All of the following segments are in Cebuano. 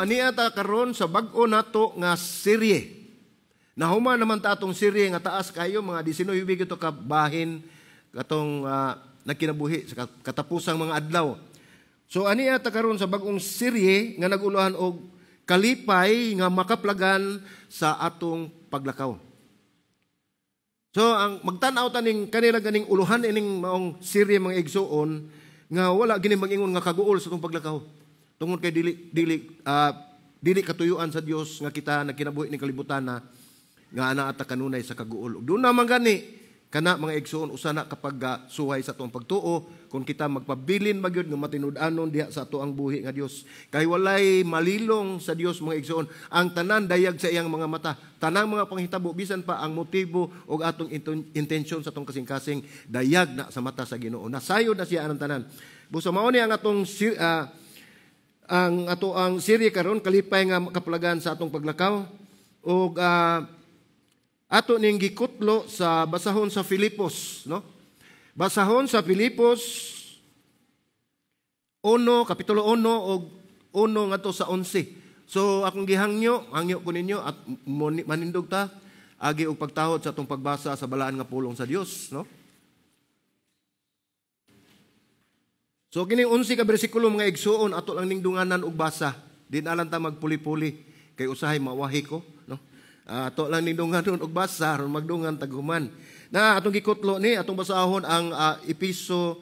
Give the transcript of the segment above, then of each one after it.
ania ta karon sa bag-o nato nga serye. Nahuman naman ta atong serye nga taas kayo, mga 19 ito ka bahin katong nagkinabuhi sa katapusang mga adlaw. So ania ta karon sa bag-ong serye nga naguluhan og kalipay nga makaplagan sa atong paglakaw. So ang magtan-aw ta ning kanila ganing uluhan ining maong serye, mga igsuon, nga wala gini mag-ingon nga kaguol sa atong paglakaw. Tungod kay dili katuyuan sa Dios nga kita nagkinabuhi ning kalibutan na nga ana ata kanunay sa kaguol. Doon naman gani kana, mga igsuon, usa na kapag suway sa atong pagtuo kung kita magpabilin magyud nga matinud-anon diha sa ato ang buhi nga Dios. Kay walay malilong sa Dios, mga igsuon. Ang tanan dayag sa iyang mga mata. Tanang mga panghitabo, bisan pa ang motibo og atong intensyon sa atong kasing-kasing, dayag na sa mata sa Ginoo. Nasayod na siya ang tanan. Busa mao ni ang ato ang serye karon, kalipay nga kaplagan sa atong paglakaw, ug ato ning gikutlo sa basahon sa Filipos, no? Basahon sa Filipos 1, kapitulo 1 og 1 ngadto sa 11. So akong gihangyo, hangyo ko ninyo at manindog ta agi og pagtahod sa atong pagbasa sa balaan nga pulong sa Dios, no? So kining 11 ka bersikulo, mga igsuon, ato lang ning dunganan og basa. Di na lang ta magpuli-puli kay usahay mawahi ko, no? Ato lang ning dunganon og basa aron magdungan taghuman. Na atong gikutlo ni atong basahon ang Episo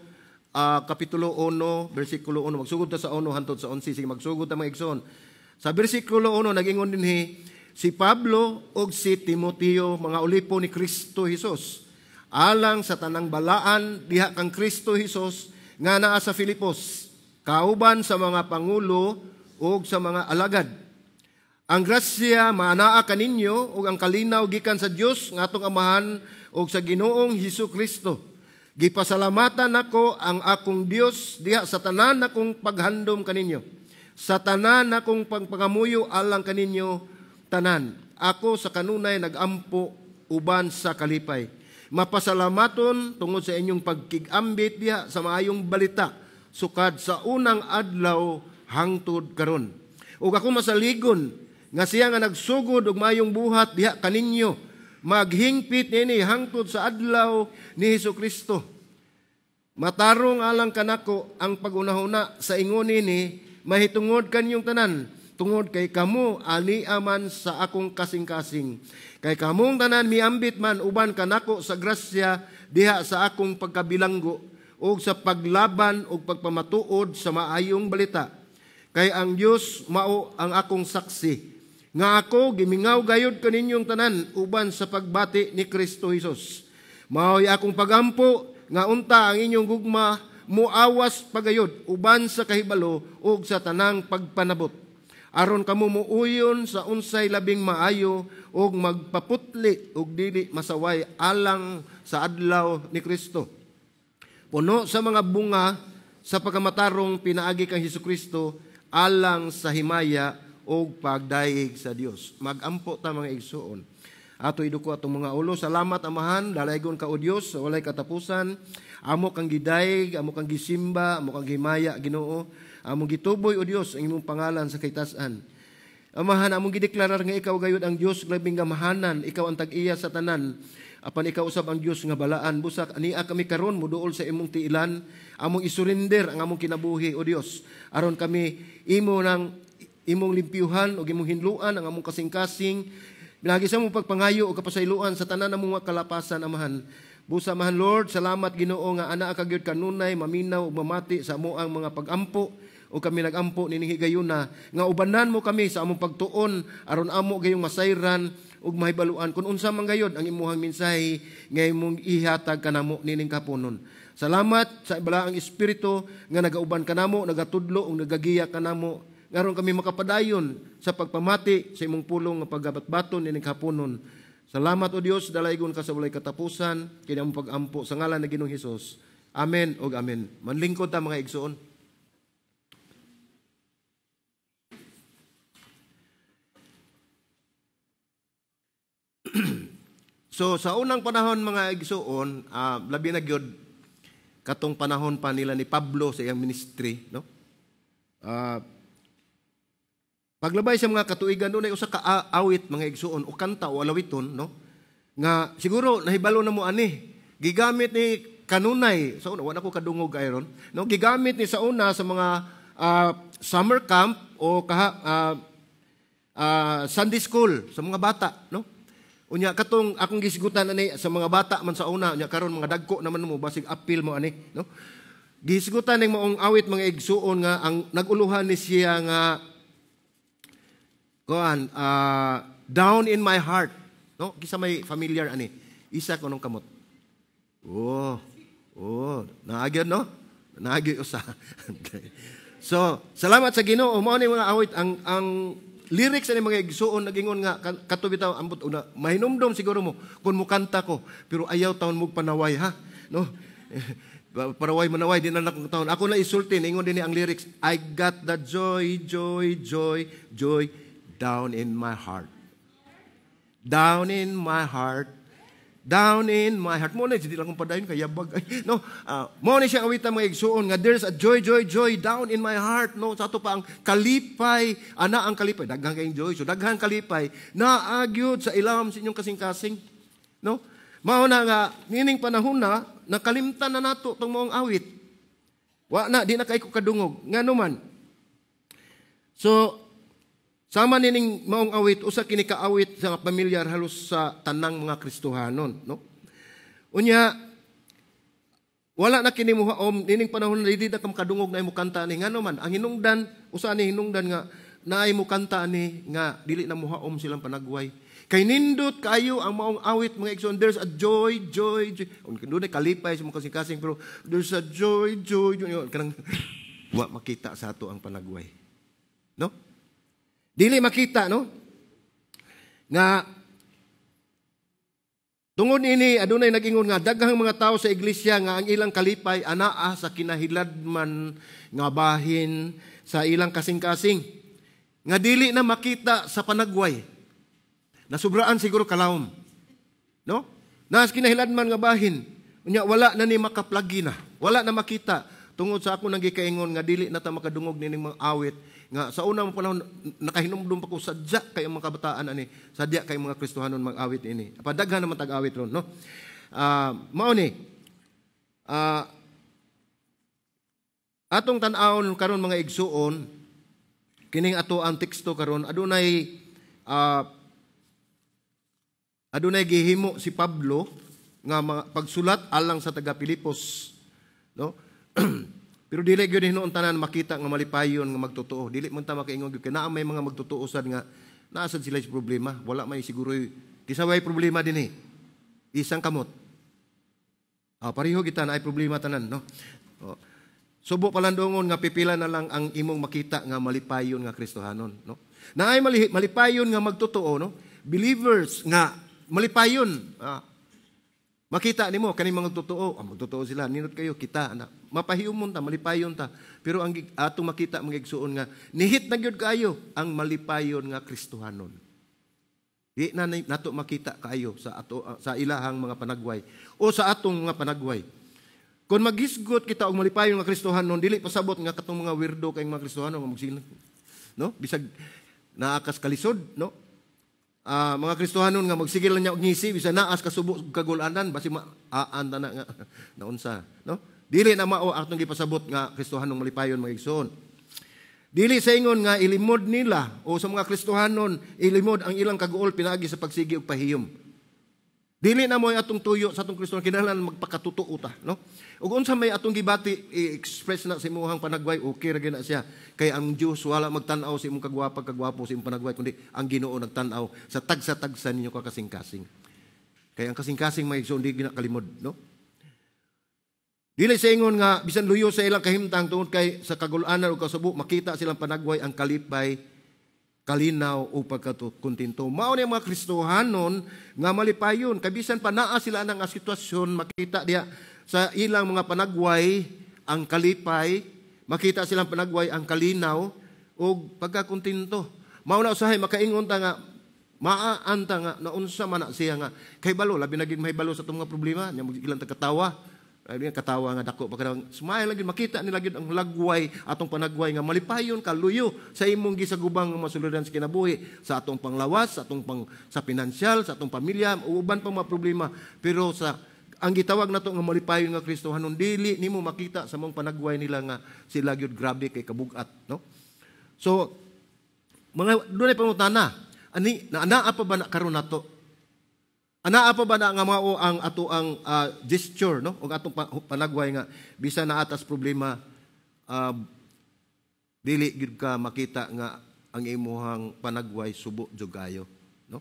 kapitulo 1 bersikulo 1. Magsugod ta sa 1 hantod sa 11. Sige, magsugod ta, mga igsoon. Sa bersikulo 1 nagingon dinhi, si Pablo ug si Timoteo, mga ulipo ni Kristo Hesus, alang sa tanang balaan diha kang Kristo Hesus nga naa sa Filipos, kauban sa mga pangulo ug sa mga alagad. Ang grasya maanaa kaninyo ug ang kalinaw gikan sa Dios nga atong Amahan ug sa Ginoong Hesus Kristo. Gipasalamatan nako ang akong Dios diha sa tanan nakong paghandom kaninyo. Sa tanan nakong pagpangamuyo alang kaninyo tanan. Ako sa kanunay nagampo uban sa kalipay. Mapasalamaton tungod sa inyong pagkig-ambit diha sa maayong balita sukad sa unang adlaw hangtod karon. Ug ako masaligon nga siya nga nagsugod og maayong buhat diha kaninyo maghingpit niini hangtod sa adlaw ni Hesus Kristo. Matarong alang kanako ang pagunahuna sa ingon nini mahitungod kanyong tanan, tungod kay kamo ani aman sa akong kasing-kasing. Kay kamong tanan miambit man uban kanako sa grasya diha sa akong pagkabilanggo ug sa paglaban ug pagpamatuod sa maayong balita. Kay ang Dios mao ang akong saksi nga ako gimingaw gayud kaninyong tanan uban sa pagbati ni Kristo Hesus. Mao'y akong pagampo nga unta ang inyong gugma muawas pagayod uban sa kahibalo ug sa tanang pagpanabot. Aron kamo muuyon sa unsay labing maayo ug magpaputli ug dili masaway alang sa adlaw ni Kristo. Puno sa mga bunga sa pagkamatarong pinaagi kang Hesus Kristo alang sa himaya og pagdayeg sa Dios. Magampo ta, mga igsuon. Ato iduko atong mga ulo. Salamat, Amahan, dalaygon ka o Dios sa walay katapusan. Amo kang gidayeg, amo kang gisimba, amo kang gimaya, Ginoo. Among gituboy o Dios ang imong pangalan sa kaytas-an. Amahan, among gideklarar nga ikaw gayud ang Dios labing gamahanan, ikaw ang tag-iya sa tanan. Apan ikaw usab ang Dios nga balaan. Busak ania kami karon moduol sa imong tiilan, among isurrender ang among kinabuhi o Dios. Aron kami imo nang imong limpyuhan o imong hinluan ang among kasing-kasing. Binagi sa among pagpangayo o kapasayloan sa tanan among mga kalapasan, Amahan. Busa, Amahan Lord, salamat Ginoo nga anaa ka gyud kanunay maminaw ug mamati sa amoang mga pagampo o kami nagampo nining higayuna nga ubanan mo kami sa among pagtuon aron amo gayong masayran ug mahibaluan kung unsa man gayud ang imuhang mensahe nga imong ihatag kanamo nining kapunon. Salamat sa balaang espiritu nga nagauban kanamo, nagatudlo ug nagagiya kanamo aron kami makapadayon sa pagpamati sa imong pulong nga pagabatbaton nining kapunon. Salamat o Dios, dalaygon ka sa walay katapusan, kini among pagampo sa ngalan ni Ginoong Hesus. Amen ug amen. Manlingkod ta, mga igsoon. So sa unang panahon, mga igsoon, labi na gyud katong panahon pa nila ni Pablo sa iyang ministry, no? Paglabay sa mga katuigan, dunay usa ka awit, mga igsuon, o kanta o alawiton, no? Nga siguro nahibalo na mo ani. Gigamit ni kanunay sa una, wala ko kadungog ayron, no? Gigamit ni sa una sa mga summer camp o kaha, Sunday school sa mga bata, no? Unya katong akong gisgutan ani sa mga bata man sa una, unya karon mga dagko naman mo, basig apil mo ani, no? Gisgutan ning maong awit, mga igsuon, nga ang naguluhan ni siya nga kuan, "Down in My Heart," no? Kinsa may familiar ani? Isa ko nung kamot. Oh, naagyon, no? Naagyon usa. So, salamat sa Ginoo, mao ni mga awit, ang lyrics ani, mga igsuon, nagingon nga kato bitaw, ambot una mahinumdom siguro mo kung mukanta ko, pero ayaw taon mo panaway ha, no? Paraway manaway di na akong taon. Ako na isulti, ingon din ang lyrics, "I got the joy, joy, joy, joy down in my heart. Down in my heart. Down in my heart." Mo na, hindi lang kong padayon, kay yabag. No, mo na siya awitan, mga igsuon, nga there's a joy, joy, joy down in my heart. No, sa ato pa ang kalipay, ana ang kalipay, daghan kayong joy, so daghan kalipay, naagyod sa ilam sa inyong kasing-kasing. No? Mao na nga, nining panahon na, nakalimtan na nato tong maong awit. Wa na, di na kay ko kadungog. Nga naman. So, sama nining maong awit, usa kini kaawit sa pamilyar halos sa tanang mga Kristohanon, no? Unya, wala na kini muhaom nining panahon na, di na ka makadungog na imo kanta ni. Ngano man, ang hinungdan, usa ni hinungdan nga naay mo kanta ni nga dili na muhaom silang panagway. Kay nindot kaayo ang maong awit, mga igsoon. There's a joy, joy, joy. Doon kalipay sa mga kasing-kasing, pero there's a joy, joy, joy. Kanang wa makita sa ato ang panagway. No? Dili makita, no? Nga tungod ini, adunay nagingon nga daghang mga tao sa iglesia nga ang ilang kalipay anaa sa kinahiladman nga bahin sa ilang kasing-kasing nga dili na makita sa panagway. Nasubraan siguro kalawom. No? Nas kinahiladman nga bahin. Unya wala na ni makaplagi na. Wala na makita tungod sa ako nang gikaingon nga dili na ta makadungog nining mga awit nga sa unang panahon nakahinumdum pa ko, sadya kay mga kabataan ani, sadya kay mga Kristohanon mag-awit ini. Padaghan naman tag-awit ron, no? Mao ni atong tan-awon karon, mga igsuon, kining ato ang teksto karon, adunay gihimo si Pablo nga mga pagsulat alang sa taga Pilipos, no? Pero dili gyud hinuon tanan makita nga malipayon nga magtotoo. Dili man ta makaingon gyud kay naa may mga magtotoo sad nga naa sad sila sa problema. Wala may siguro kinsa way problema dinhi. Isang kamot. Ah, pareho kita na ay problema tanan, no? Oh. Subo palandongon nga pipila na lang ang imong makita nga malipayon nga Kristohanon, no? Naay malipayon nga magtotoo, no? Believers nga malipayon. Ah, makita nimo kaning mga totoo, ah, magtotoo sila, nindot kayo kita ana. Mapahiyumon ta, malipayon ta. Pero ang atong makita, mga igsuon, nga nihit na gyud kaayo ang malipayon nga Kristohanon. Di na nato makita kaayo sa ato, sa ilahang mga panagway o sa atong mga panagway. Kung maghisgot kita og malipayon nga Kristohanon, dili pasabot nga katong mga weirdo kay mga Kristohanon nga magsilang, no? Bisag naa kas kalisod, no? Mga Kristohanon nga magsigil lang niya og ngisi bisan naas kasubo kagulanan, basi maaan ta na nga naunsa, no? Dili na mao atong gipasabot nga Kristohanong malipayon, mga igsoon. Dili sa ingon nga ilimod nila o sa mga Kristohanon ilimod ang ilang kaguol pinaagi sa pagsigi og pahiyom. Dili na mo atong tuyo sa atong Kristohanon, kinahanglan magpakatotoo ta, no? Ug unsa may atong gibati, i-express na sa imong panagway, okay ra gyud na siya. Kay ang Dios wala magtan-aw sa imong kagwapa kagwapo sa imong panagway, kundi ang Ginoo nagtan-aw sa tagsa-tagsa ninyo ka kasing-kasing. Kay ang kasing-kasing, may igsoon, di ginakalimod, no? Dili sa ingon nga bisan luyo sa ilang kahimtang tungod kay sa kagulanan o kasubo, makita silang panagway ang kalipay, kalinaw o pagkakontento. Mao ni ang mga Kristohanon nga malipayon kay bisan pa naa sila nga sitwasyon, makita diha sa ilang mga panagway ang kalipay, makita silang panagway ang kalinaw ug pagkakontento. Mao na usahay makaingon ta nga maaan ta nga naunsa man na siya nga kay balo, labi na gid mahibalo sa atong mga problema nya, ilang katawa. Ay katawa nga dako pa kanang smile lagi, makita nila gyud ang lagway atong panagway nga malipayon ka luyo sa imong gisagubang nga masuliran sa kinabuhi, sa atong panglawas, sa atong pang sa pinansyal, sa atong pamilya, uban pang mga problema, pero sa ang gitawag nato nga malipayon nga Kristohanon, dili nimo makita sa mong panagway nila nga sila gyud grabe kay kabugat, no? So mga dunay pangutana, ani na anaa pa ba na karon nato? Anaa pa ba na nga mao ang ato ang gesture, no, ug atong panagway nga bisan naa tas problema, dili gyud ka makita nga ang imuhang panagway subo jud kayo, no?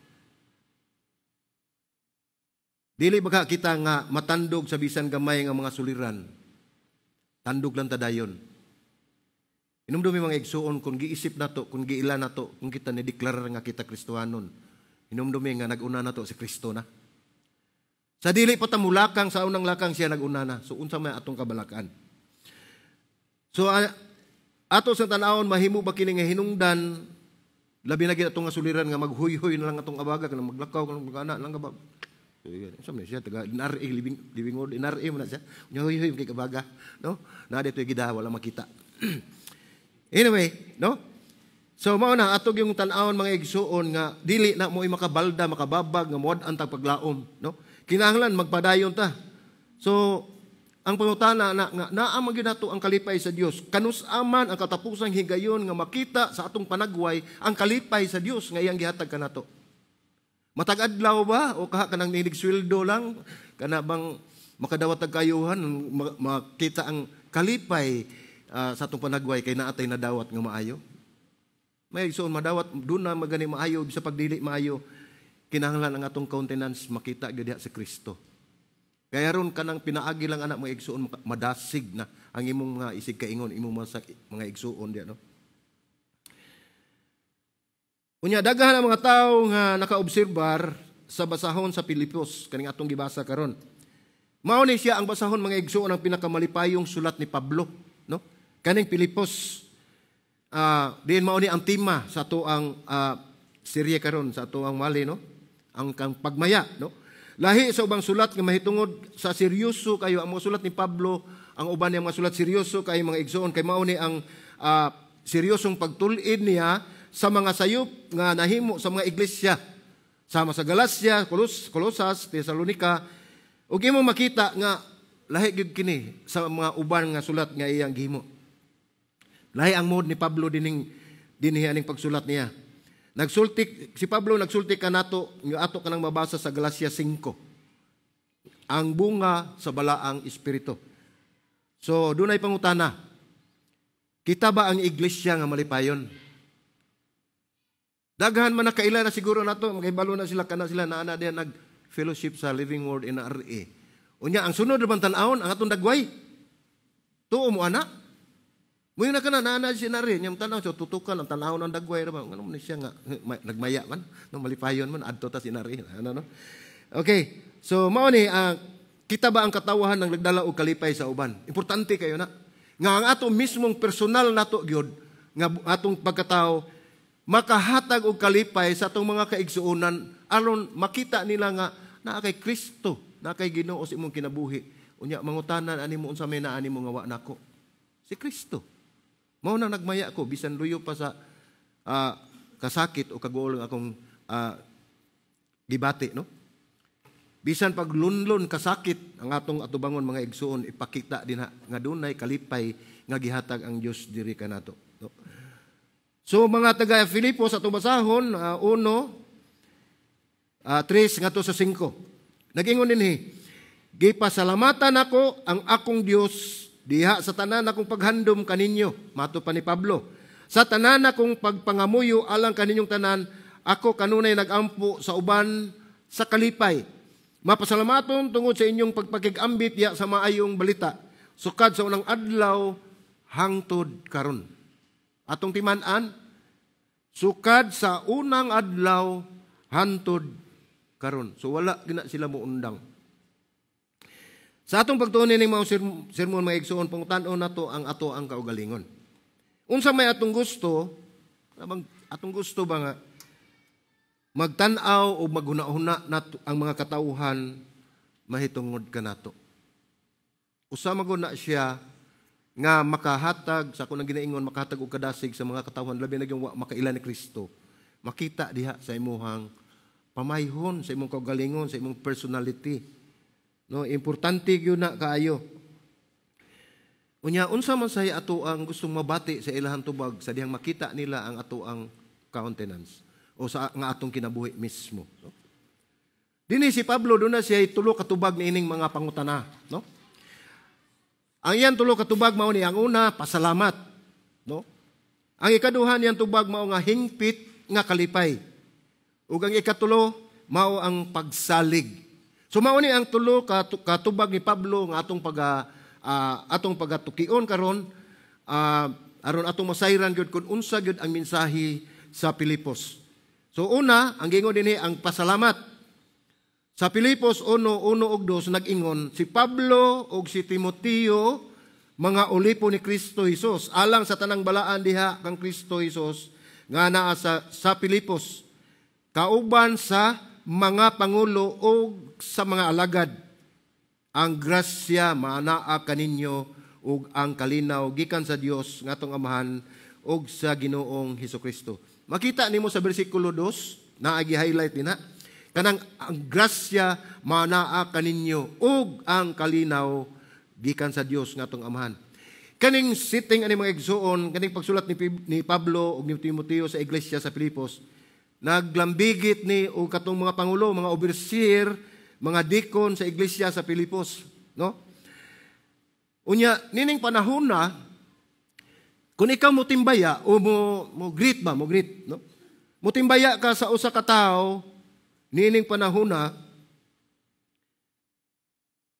Dili ba kita nga matandog sa bisan gamay nga mga suliran? Tandog lang ta dayon. Hinumdumi, mga igsuon, kung giisip nato, kung giila nato, kung kita ni deklarar nga kita Kristohanon, hinumdumi nga nag-una nato si Kristo na. Sa dili pa ta mulakang sa unang lakang, siya nag-una na. So unsa may atong kabalakan? So ato sa tan-awon, mahimo ba kini nga hinungdan, labi na gid atong nga suliran nga maghuyhoy na lang atong abaga kanang maglakaw kanang magana lang ka ba? Unsa man siya, taga NRA, living living word NRA man na siya. Nya huyhoy kay kabaga, no? Na dito gida wala makita. Anyway, no? So mao na atog yung tan-awon, mga igsuon, nga dili na mo makabalda, makababag nga muad-an tag paglaom, no? Kinahanglan magpadayon ta. So ang pangutana na nga naa man gyud nato ang kalipay sa Dios. Kanus-a man ang katapusang higayon nga makita sa atong panagway ang kalipay sa Dios nga iyang gihatag kanato? Matag adlaw ba o kaha kanang nilig sweldo lang kana bang makadawat og kayuhan makita ang kalipay sa atong panagway kay naatay nadawat nga maayo? May igsoon, madawat doon na magani maayo, sa pagdili maayo, kinahanglan ang atong countenance makita gyud diha sa Kristo. Kaya ron kanang pinaagi lang anak, mga igsuon, madasig na ang imong mga isig kaingon, imong mga igsuon diha, no? Unya, daghan ang mga tao nga nakaobserbar sa basahon sa Pilipos kaning atong gibasa karon. Mao ni siya ang basahon, mga igsuon, ang pinakamalipayong sulat ni Pablo, no? Kaning Pilipos, diin mao ni ang tema sa ato ang serye karon, sa ato ang mali, no? Ang kang pagmaya, no? Lahi sa ubang sulat nga mahitungod sa seryoso kayo ang mga sulat ni Pablo, ang uban niya mga sulat seryoso kay, mga igsuon, kay mao ni ang seryosong pagtul-id niya sa mga sayop nga nahimo sa mga iglesia sama sa Galacia, Colosas, Thessalonica, ug imong makita nga lahi gyud kini sa mga uban nga sulat nga iyang gihimo. Lahi ang mod ni Pablo dining dinhi aning pagsulat niya. Nagsulti si Pablo, nagsulti kanato nga ato kanang mabasa sa Galacia 5. Ang bunga sa balaang espiritu. So dunay pangutana. Kita ba ang iglesia nga malipayon? Daghan man nakaila na siguro nato, makibalo na sila kana sila naa na diha nag fellowship sa Living Word NRA. Unya, ang sunod naman tan-awon ang atong dagway. Tuo mo ana? Muyo na kana naa na si NRA, nyam tan-aw so tutukan ang tan-awon ang dagway ra ba? Ngano man siya nga nagmaya man, no, malipayon man adto ta si NRA. Ano, no? Okay. So mao ni kita ba ang katawahan ng nagdala og kalipay sa uban? Importante kayo na. Nga ang ato mismong personal nato gyud nga atong pagkatao makahatag og kalipay sa atong mga kaigsuonan aron makita nila nga naa kay Kristo, naa kay Ginoo sa imong kinabuhi. Unya mangutanan ani mo, unsa may naa nimo nga wa nako? Si Kristo. Mao na nagmaya ko bisan luyo pa sa kasakit o kaguol ang akong gibati, no? Bisan paglunlon kasakit ang atong atubangon, mga igsuon, ipakita dinha nga dunay kalipay nga gihatag ang Dios diri kanato, no? So mga taga Filipos, atong basahon 1, 3 ngadto sa 5. Nagingon dinhi, "Gipasalamatan ako ang akong Dios diha sa tanan akong paghandom kaninyo," mato pa ni Pablo. "Sa tanan akong pagpangamuyo alang kaninyong tanan, ako kanunay nagampo sa uban sa kalipay. Mapasalamaton tungod sa inyong pagpakig-ambit diha sa maayong balita, sukad sa unang adlaw hangtod karon." Atong timan-an, sukad sa unang adlaw hantod karon. So wala gina sila moundang. Sa atong pagtuon ning mga sermon, mga igsuon, pangutan-on nato ang ato ang kaugalingon. Unsa may atong gusto? Atong gusto ba nga magtan-aw o maghuna-huna nato ang mga katauhan mahitungod kanato? Usa man na siya nga makahatag sa akong ginaingon, makahatag og kadasig sa mga katawhan, labi na yung wa makaila ni Kristo. Makita diha sa imuhang pamayhon, sa imong kaugalingon, sa imong personality. No, importante gyud na kaayo. Unya, unsa man say ato ang gustong mabati sa ilahang tubag sa dihang makita nila ang ato ang countenance o sa nga atong kinabuhi mismo, no? Dinhi si Pablo, duna siya tulo ka tubag niining mga pangutana, no? Ang iyang tulo ka tubag mao ni: ang una, pasalamat, no? Ang ikaduha niyang tubag mao nga hingpit nga kalipay. Ug ang ikatulo mao ang pagsalig. So mao ni ang tulo ka katubag ni Pablo nga atong pagatukion karon aron atong masayran gyud kung unsa gyud ang mensahe sa Pilipos. So una, ang gingon dinhi, ang pasalamat. Sa Pilipos 1:1 ug 2, nag-ingon, "Si Pablo ug si Timoteo, mga ulipo ni Kristo Jesus, alang sa tanang balaan diha kang Kristo Jesus nga naa sa Pilipos, kauban sa mga pangulo ug sa mga alagad. Ang grasya maanaa kaninyo ug ang kalinaw gikan sa Dios nga atong Amahan ug sa Ginoong Hesukristo." Makita nimo sa bersikulo 2 na gi-highlight dinha kanang ang grasya maanaa kaninyo ug ang kalinaw gikan sa Dios nga atong Amahan. Kaning sitting ani, mga igsuon, kaning pagsulat ni Pablo ug ni Timoteo sa iglesia sa Filipos, naglambigit ni og katong mga pangulo, mga overseer, mga deacon sa iglesia sa Filipos, no? Unya, nining panahon na, kung ikaw mo timbaya o mo greet ba, mo greet, no? Motimbaya ka sa usa ka tawo nining panahon na,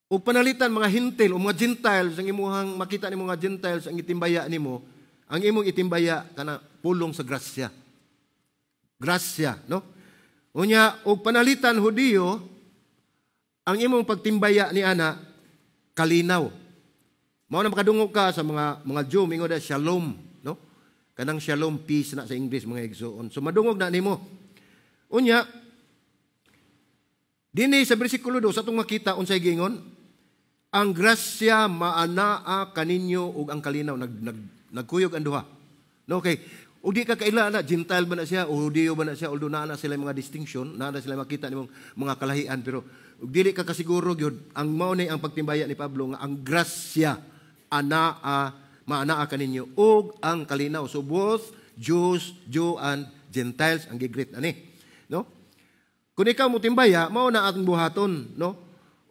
ug panalitan mga Hentil o mga Gentiles ang imuhang makita nimo mga Gentiles ang itimbaya nimo, ang imong itimbaya kana pulong sa grasya. Grasya, no? Unya, ug panalitan Hudiyo, ang imong pagtimbaya ni ana kalinaw. Mao na makadungog ka sa mga Jew mingon da shalom, no? Kanang shalom, peace na sa English, mga igsoon. So madungog na nimo. Unya, dinhi sa bersikulo 2 atong makita unsay gingon, ang grasya maanaa kaninyo ug ang kalinaw, nag, nag nagkuyog ang duha. No, okay. Ug di ka kaila na Gentile ba na siya o Hudiyo ba na siya, although naa na sila mga distinction, naa na sila makita nimong mga kalahian, pero ug dili ka kasiguro gyud, ang mao ni ang pagtimbaya ni Pablo nga ang grasya anaa maanaa kaninyo ug ang kalinaw. So both Jew and Gentiles ang gigreet ani. No? Kung ikaw mo timbaya, mao na atong buhaton, no?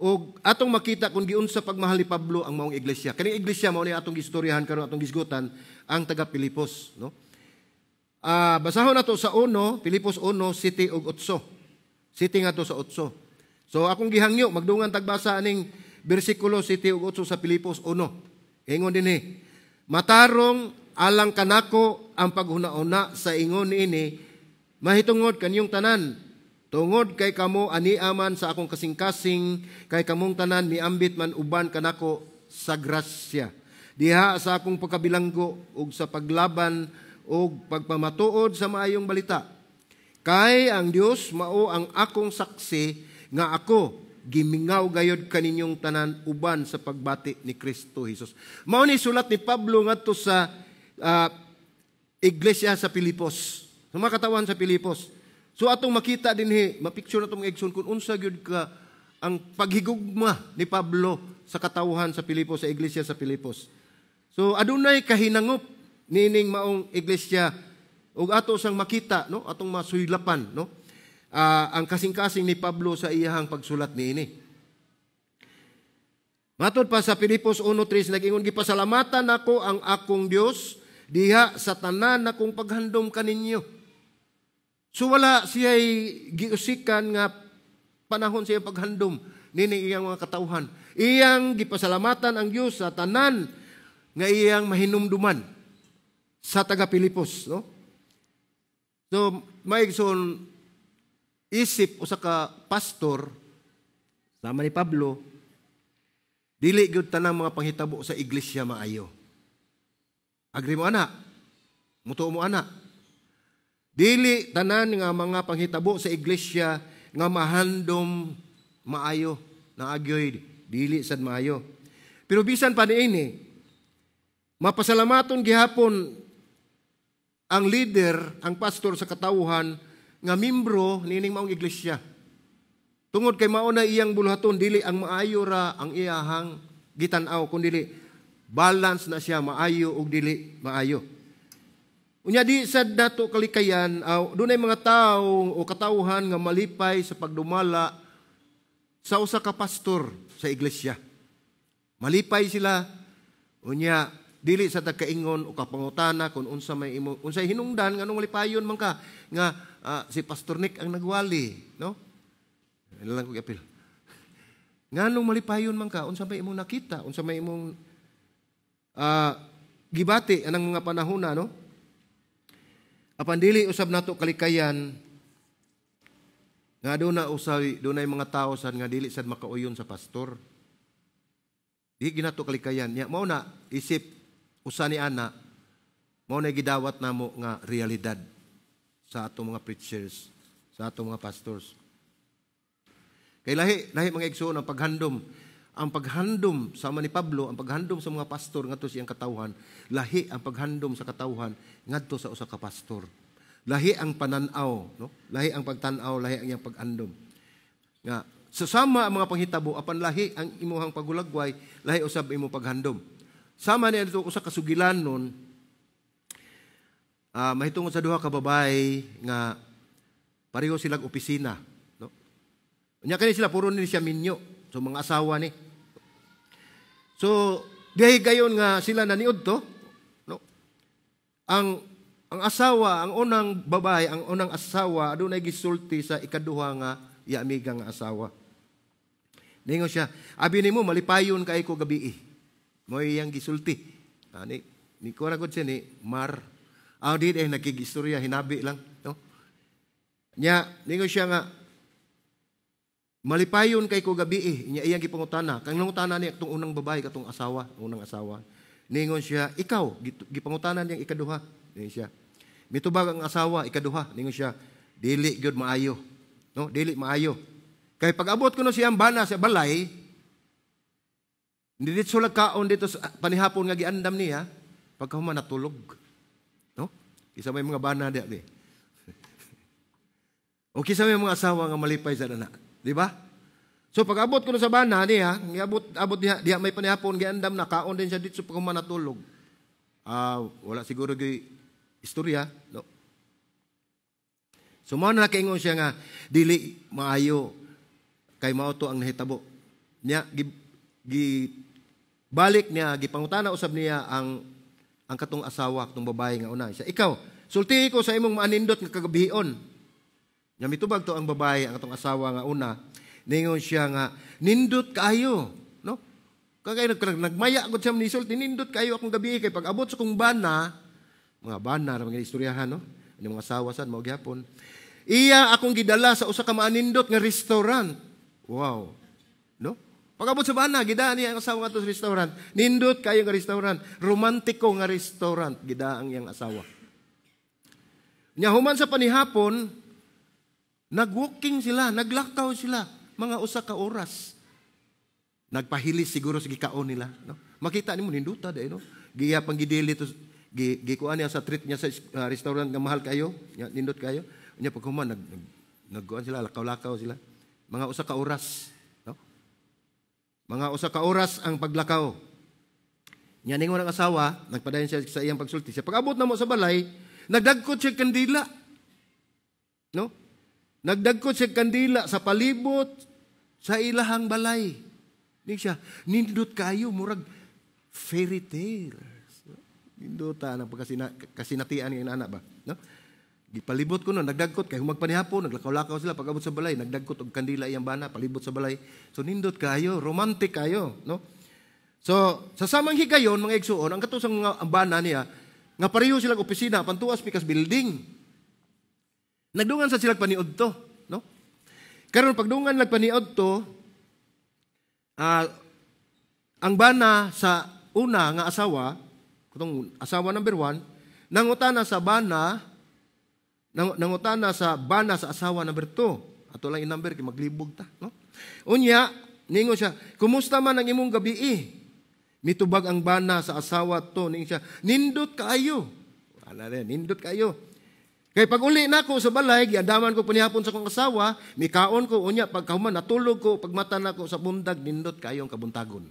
Og atong makita kung giunsa pagmahal ni Pablo ang maong iglesia. Kaning iglesia mao ni atong gistoryahan karon, atong gisgutan ang taga Pilipos, no? Basahon nato sa 1, Pilipos 1, 7 ug 8. 7 ngadto sa 8. So akong gihangyo magdungan tagbasa aning bersikulo 7 ug 8 sa Pilipos 1. Ingon dinhi, "Matarong alang kanako ang paghuna-una sa ingon niini mahitungod kanyong tanan, tungod kay kamo ania man sa akong kasing-kasing, kay kamong tanan miambit man uban kanako sa grasya diha sa akong pagkabilanggo ug sa paglaban ug pagpamatuod sa maayong balita. Kay ang Dios mao ang akong saksi nga ako gimingaw gayod kaninyong tanan uban sa pagbati ni Kristo Jesus." Mao ni sulat ni Pablo ngadto sa iglesia sa Pilipos, sa mga katawan sa Pilipos. So atong makita dinhi, mapicture natong igsoon kung unsa gyud ka ang paghigugma ni Pablo sa katawhan sa Pilipos, sa iglesia sa Pilipos. So adunay kahinangop nining maong iglesia ug ato sang makita, no, atong masuylapan, no, ang kasing-kasing ni Pablo sa iyahang pagsulat niini. Matod pa sa Pilipos 1:3, nag-ingon, "Gipasalamatan nako ang akong Dios diha sa tanan nakong paghandom kaninyo." So wala siya giusikan nga panahon sa iyang paghandom nini iyang mga katawhan. Iyang gipasalamatan ang Dios sa tanan nga iyang mahinumduman sa taga Pilipos, no? So, maigsoon, isip usa ka pastor sama ni Pablo, dili gyud tanang mga panghitabo sa iglesia maayo. Agree mo ana? Mutuo mo ana? Dili tanan nga mga panghitabo sa iglesia nga mahandom maayo, naagyoy dili sad maayo. Pero bisan pa niini, mapasalamaton gihapon ang leader, ang pastor sa katawhan nga membro niining maong iglesia. Tungod kay mao na iyang buluhaton, dili ang maayo ra ang iyahang gitan-aw, kundi balance na siya, maayo ug dili maayo. Unya di sad nato kalikayan, dunay mga tawo o katawhan nga malipay sa pagdumala sa usa ka pastor sa iglesia. Malipay sila, unya dili sa tagkaingon o kapangutana kung unsa may imo, unsay hinungdan, nganong malipayon man ka nga si Pastor Nick ang nagwali, no? Ano lang ko giapil. Nganong malipayon man ka, unsa may imong nakita, unsa may imong gibati anang mga panahona, no? Apan dili usab nato kalikayan nga doon na usay dunay mga tao sad nga dili sad makauyon sa pastor. Di ginato kalikayan nya, mao na isip usa ni ana, mao na gidawat namo nga realidad sa atong mga preachers, sa atong mga pastors. Kay lahi lahi, mga igsoon, ang paghandom. Ang paghandom sama ni Pablo, ang paghandom sa mga pastor ngadto sa iyang katawhan, lahi ang paghandom sa katawhan ngadto sa usa ka pastor. Lahi ang pananaw, no? Lahi ang pagtan-aw, lahi ang iyang paghandom. Nga sa sama ang mga panghitabo, apan lahi ang imuhang pagulagway, lahi usab imong paghandom. Sama ni adto usa ka sugilan nun, mahitungod sa duha ka babae nga pareho silang opisina, no? Unya kani sila puro ni siya minyo. So mga asawa ni. So dihay gayon nga sila naniud to, no? Ang asawa, ang unang babae, ang unang asawa adunay gisulti sa ikaduha nga iya amiga nga asawa. Ningon siya, "Abi nimo malipayon kay ko gabi." Mo iyang gisulti. Ani ni ko ra gud siya ni Mar. Ah, di eh nagkigistorya, hinabi lang, no? Nya ningon siya nga malipayon kay ko gabi eh. Nya iyang gipangutana. Kang nangutana niya itong unang babae, katong asawa, unang asawa. Ningon siya, "Ikaw," gipangutana niyang ikaduha. Ningon siya. Mitubag ang asawa, ikaduha. Ningon siya, "Dili gyud maayo." No, dili maayo. Kay pag-abot ko no siyang bana sa balay, dito lag kaon dito sa panihapon nga giandam niya, pagkahuman natulog. No? Kisa may mga bana diya di. O kisa may mga asawa nga malipay sa dana. Di ba? So pag abot ko sa bana niya, giabot abot diha, diha may panihapon giandam na kaon din siya dito pagkahuman natulog. Ah, wala siguro gyud istorya, no? So mao na nakaingon siya nga dili maayo kay mao to ang nahitabo. Niya gi balik niya, gipangutana usab niya ang katong asawa, katong babae nga una. Siya, "Ikaw, sultihi ko sa imong maanindot nga kagabion." Nya mitubag to ang babae, ang katong asawa nga una. Ningon siya nga nindot kaayo, no? Kagay nagmaya gud siya nisulti, "Nindot kaayo akong gabi kay pag abot sa kong bana," mga bana ra mga istoryahan, no? Ano mga asawa sad mao gyapon. "Iya akong gidala sa usa ka maanindot nga restaurant." Wow. No? Pag-abot sa bana, gida niya ang asawa ngadto sa restaurant. Nindot kayo nga restaurant. Romantiko nga restaurant, gida ang iyang asawa. Nya human sa panihapon, nagwalking sila, naglakaw sila, mga usa ka oras. Nagpahilis siguro sa gikaon nila. No? Makita nimo ninduta dai, no? Giya pang gidili to gi gikuan niya sa treat niya sa restaurant nga mahal kayo, nya nindot kayo. Nya paghuman nag, nag nagkuan sila, lakaw-lakaw sila. Mga usa ka oras, no? Mga usa ka oras ang paglakaw. Nya ningon ang asawa, nagpadayon siya sa iyang pagsulti. Siya, "Pag-abot na mo sa balay, nagdagkot siya kandila." No? Nagdagkot siya kandila sa palibot sa ilahang balay. Ni siya, "Nindot kayo, murag fairy tales." Ninduta ng pagkasinatian ng inana ba? No? Gipalibot ko no, nagdagkot kay humagpanihapon, naglakaw-lakaw sila, pag-abot sa balay, nagdagkot og kandila iyang bana palibot sa balay. So nindot kayo, romantic kayo, no? So sa samang higayon, mga igsuon, ang kato sang mga ang bana niya nga pareho silang opisina, pantuas pikas building. Nagdungan sa sila paniud to, no? Karon pagdungan nagpaniud to, ang bana sa una nga asawa, katong asawa number 1, nangutana sa bana nangutana sa bana sa asawa number 2. Ato lang i-number kay maglibog ta, no? Unya, ningon siya, "Kumusta man ang imong gabi?" Mitubag ang bana sa asawa to ning siya, "Nindot kaayo." Ana rin, "Nindot kaayo. Kay pag uli nako sa balay, giandaman ko panihapon sa akong asawa, mikaon ko, unya pagkahuman natulog ko, pagmata nako sa bundag, nindot kaayo ang kabuntagon."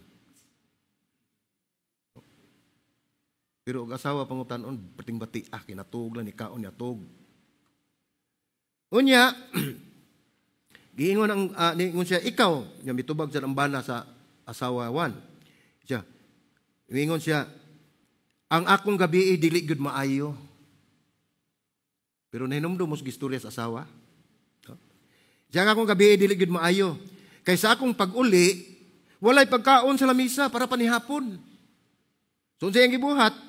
Pero og asawa pangutan-on, pating bati, ah, kinatug lang ni kaon niya tug. Unya, giingon ang niingon siya, "Ikaw," nya mitubag sa ang bana sa asawa wan. Siya, miingon siya, "Ang akong gabi dili gyud maayo." Pero nahinumdum mo sa gistorya sa asawa. No? Siya, "Ang akong gabi dili gyud maayo. Kay sa akong pag-uli, walay pagkaon sa lamisa para panihapon." So unsa iyang gibuhat?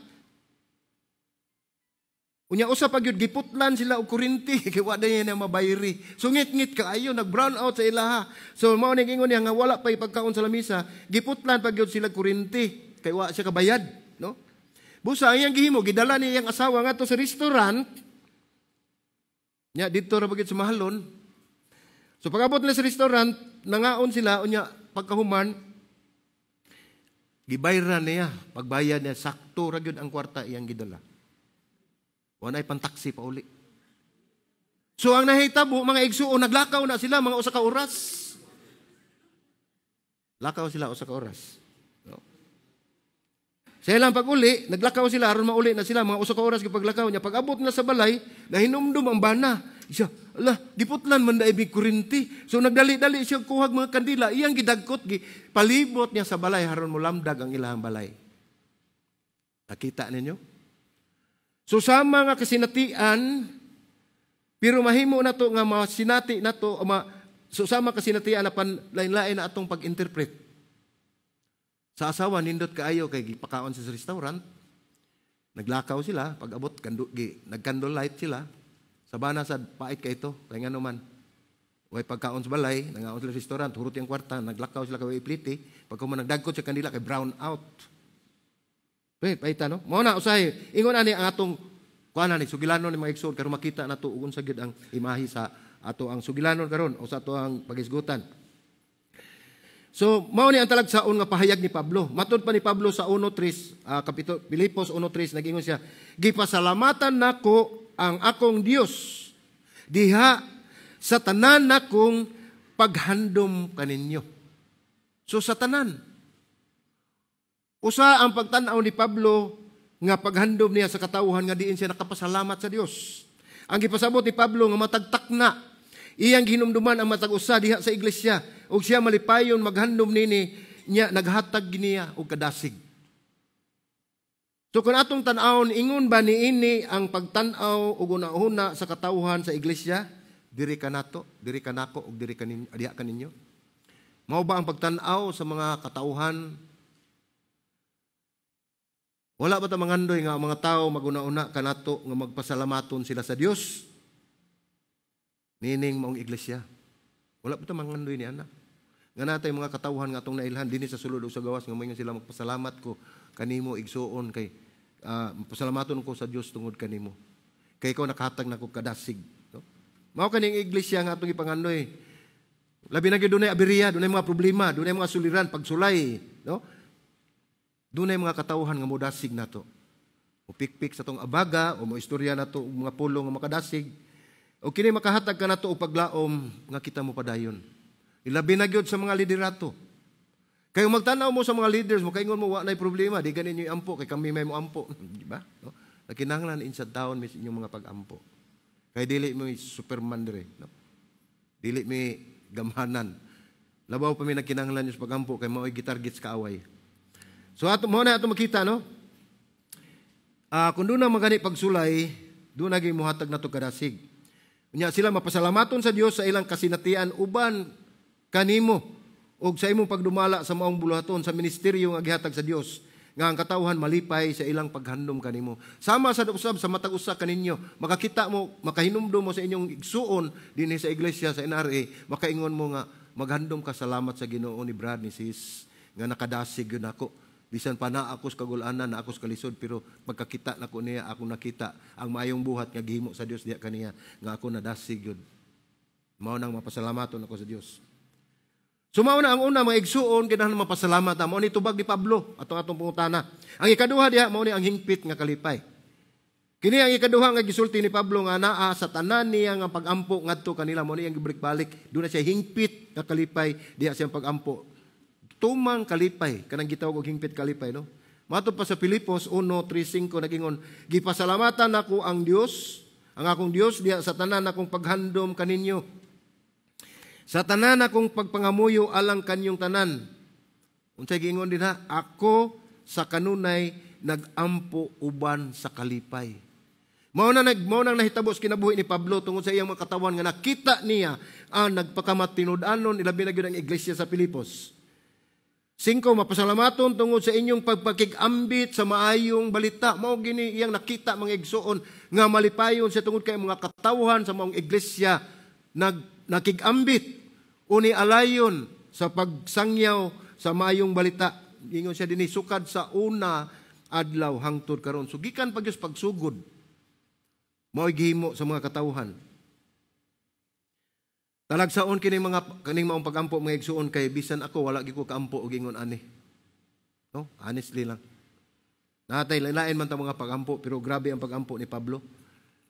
Unya usa pa gyud, giputlan sila og kuryente kay wa day na mabayri. So ngit-ngit kaayo, nag-brown out sa ilaha. So mao ni ingon niya nga wala pa pagkaon sa lamisa, giputlan pa gyud sila kuryente kay wa siya kabayad, no? Busa ang iyang gihimo, gidala niya iyang asawa ngadto sa restaurant. Nya didto ra gyud sa Mahalon. So pag-abot nila sa restaurant, nangaon sila, unya pagkahuman gibayran niya, pagbayad niya, sakto ra gyud ang kwarta iyang gidala. Wa nay pantaksi pa uli. So ang nahitabo, mga igsuon, naglakaw na sila mga 1 ka oras. Lakaw sila 1 ka oras. No? Sa ilang pag-uli, naglakaw sila aron mauli na sila mga 1 ka oras paglakaw niya. Pag-abot na sa balay, nahinumdum ang bana. Siya, "Ala, giputlan man daay kuryente." So nagdali-dali siya kuhag mga kandila, iyang gidagkot, gi palibot niya sa balay aron molamdag ang ilang balay. Nakita ninyo? So sama nga kasinatian, pero mahimo na to nga masinati na to, so sama kasinatian na pan lain-lain na atong pag-interpret. Sa asawa, nindot kaayo kay gipakaon sa restaurant. Naglakaw sila, pag abot gi, nag-candle light sila. Sa bana sad, pait kay ito, kay ngano man. Way pagkaon sa balay, nangaon sila sa restaurant, hurot yung kwarta, naglakaw sila kay ipliti, pagka man nagdagkot sa kandila kay brown out. Wait, paita no? Mao na usahay, ingon ani ang atong kuan ni sugilanon ni mga igsoon karon makita nato ug unsa gyud ang imahe sa ato ang sugilanon karon o sa ato ang pagisgutan. So, mao ni ang talagsaon nga pahayag ni Pablo. Matod pa ni Pablo sa 1:3, kapitulo Filipos 1:3, nag-ingon siya, "Gipasalamatan nako ang akong Dios diha sa tanan nakong paghandom kaninyo." So sa tanan. Usa ang pagtan-aw ni Pablo nga paghandom niya sa katawhan nga diin siya nakapasalamat sa Dios. Ang gipasabot ni Pablo nga matag takna iyang gihinumduman ang matag usa diha sa iglesia ug siya malipayon maghandom nini niya, naghatag niya og kadasig. So kung atong tan-awon, ingon ba niini ang pagtan-aw ug una-una sa katawhan sa iglesia? Diri ka nato, diri ka nako ug diri ka ninyo, diha ka ninyo. Mao ba ang pagtan-aw sa mga katawhan? Wala ba ta mangandoy nga ang mga tao maguna-una kanato nga magpasalamaton sila sa Dios? Nining maong iglesia. Wala ba ta mangandoy ni ana? Nga natay mga katawhan nga atong nailhan dinhi sa sulod ug sa gawas nga moingon sila, "Magpasalamat ko kanimo, igsuon, kay pasalamaton ko sa Dios tungod kanimo. Kay ikaw nakahatag nako kadasig." No? Mao kaning iglesia nga atong ipangandoy. Labi na gyud dunay aberya, dunay mga problema, dunay mga suliran, pagsulay, no? Dunay mga katawhan nga modasig nato. O pikpik sa tong abaga o mo istorya nato og mga pulong nga makadasig. O kini makahatag ka nato og paglaom nga kita mo padayon. Ilabi na gyud sa mga liderato. Kay magtan-aw mo sa mga leaders, mo kaingon mo wa nay problema, di ganin niyo ampo kay kami may mo ampo, di ba? No? Nakinahanglan insad taon mis inyong mga pag-ampo. Kay dili mo Superman dire, no? Dili mi gamhanan. Labaw pa mi nagkinahanglan sa pag-ampo kay mao'y gitarget sa kaaway. So ato mo na ato makita, no? Kung doon na magani pagsulay, doon na muhatag nato kadasig. Unya sila mapasalamaton sa Dios sa ilang kasinatian uban kanimo og sa imong pagdumala sa maong buluhaton sa ministeryo nga gihatag sa Dios nga ang katawhan malipay sa ilang paghandom kanimo. Sama sa usab sa matag usa kaninyo, makakita mo, makahinumdum mo sa inyong igsuon dinhi sa iglesia sa NRA, makaingon mo nga maghandom ka, "Salamat sa Ginoo ni Brad, ni sis nga nakadasig gyud nako. Bisan pa na ako sa kagulanan, na ako sa kalisod, pero pagkakita nako niya, ako nakita ang maayong buhat nga gihimo sa Dios diha kaniya nga ako nadasig gyud. Mao nang mapasalamaton ako sa Dios." So mao na ang una, mga igsuon, kinahanglan mapasalamat ta. Mao ni tubag ni Pablo atong atong pangutana. Ang ikaduha diha, mao ni ang hingpit nga kalipay. Kini ang ikaduha nga gisulti ni Pablo nga naa sa tanan niya nga pagampo ngadto kanila, mao ni ang gibalik-balik. Duna siya hingpit nga kalipay diha siyang pagampo. Tumang kalipay kanang gitawag og hingpit kalipay, no. Mato pa sa Filipos 1:3-5, nagingon, "Gipasalamatan nako ang Dios, ang akong Dios, diha sa tanan akong paghandom kaninyo. Sa tanan akong pagpangamuyo alang kanyong tanan." Unsay giingon dinha? "Ako sa kanunay nagampo uban sa kalipay." Mao nang nahitabo sa kinabuhi ni Pablo tungod sa iyang mga katawan nga nakita niya ang nagpakamatinud-anon, ilabi na gyud ang iglesia sa Filipos. Singko, mapasalamaton tungod sa inyong pagpakig-ambit sa maayong balita. Mao gini iyang nakita, mga igsuon, nga malipayon siya tungod kay mga katawhan sa maong iglesia nakig-ambit o ni alayon sa pagsangyaw sa maayong balita. Ingon siya dinhi, "Sukad sa una adlaw hangtod karon." So gikan pa gyud pagsugod, mao'y gihimo sa mga katawhan. Talagsaon kini mga kaning maong pagampo, mga igsuon, kay bisan ako wala gyud ko kaampo og ingon ani. No? Honestly lang. Natay lain man ta mga pagampo, pero grabe ang pagampo ni Pablo.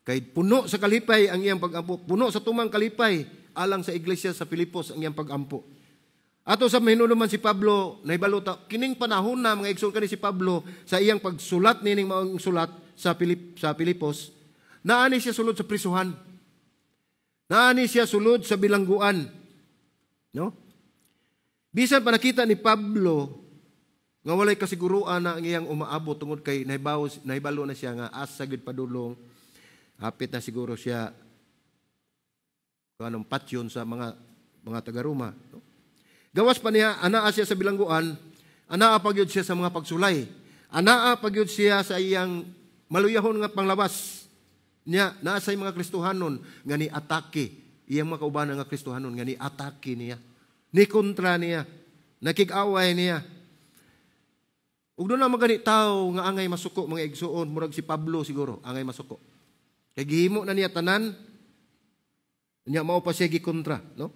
Kay puno sa kalipay ang iyang pagampo, puno sa tumang kalipay alang sa iglesia sa Filipos ang iyang pagampo. Ato sa mahinulman si Pablo, nahibalo ta kining panahon na, mga igsoon, kani si Pablo sa iyang pagsulat nining maong sulat sa Filipos, naani siya sulod sa prisuhan. Naani siya sulod sa bilangguan. No? Bisan pa nakita ni Pablo nga walay kasiguruan na ang iyang umaabot tungod kay nahibalo na siya nga asa gyud padulong, hapit na siguro siya kanang patyon sa mga taga-Roma. No? Gawas pa niya, anaa siya sa bilangguan, anaa pa gyud siya sa mga pagsulay. Anaa pa gyud siya sa iyang maluyahon nga panglawas. Niya, naa say mga Kristohanon nga ni atake, iyang mga kaubanan nga Kristohanon nga ni atake niya. Ni kontra niya, nakig-away niya. Ug duna magani tao nga angay masuko, mga igsuon, murag si Pablo siguro, angay masuko. Kay gihimo na niya tanan, niya mao pa siya gikontra, no?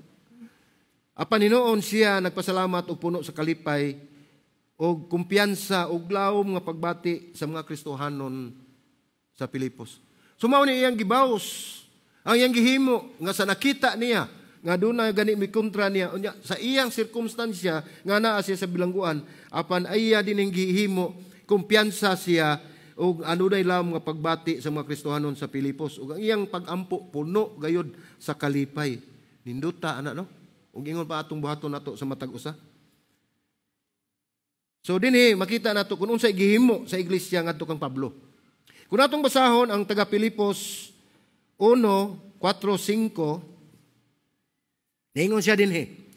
Apan hinuon siya nagpasalamat og puno sa kalipay og kumpiyansa og lawom nga pagbati sa mga Kristohanon sa Filipos. So mao ni iyang gibaws, ang iyang gihimo nga sa nakita niya nga duna gani mikontra niya unya sa iyang sirkumstansya nga naa siya sa bilangguan, apan iya din ang gihimo, kumpiyansa siya og adunay lawom nga pagbati sa mga Kristohanon sa Filipos ug ang iyang pagampo puno gayud sa kalipay. Nindota ana, no? Ug ingon pa atong buhaton nato sa matag usa. So dinhi makita nato kung unsay gihimo sa iglesia ngadto kang Pablo. Kung atong basahon ang taga Filipos 1:4-5, ningon siya dinhi,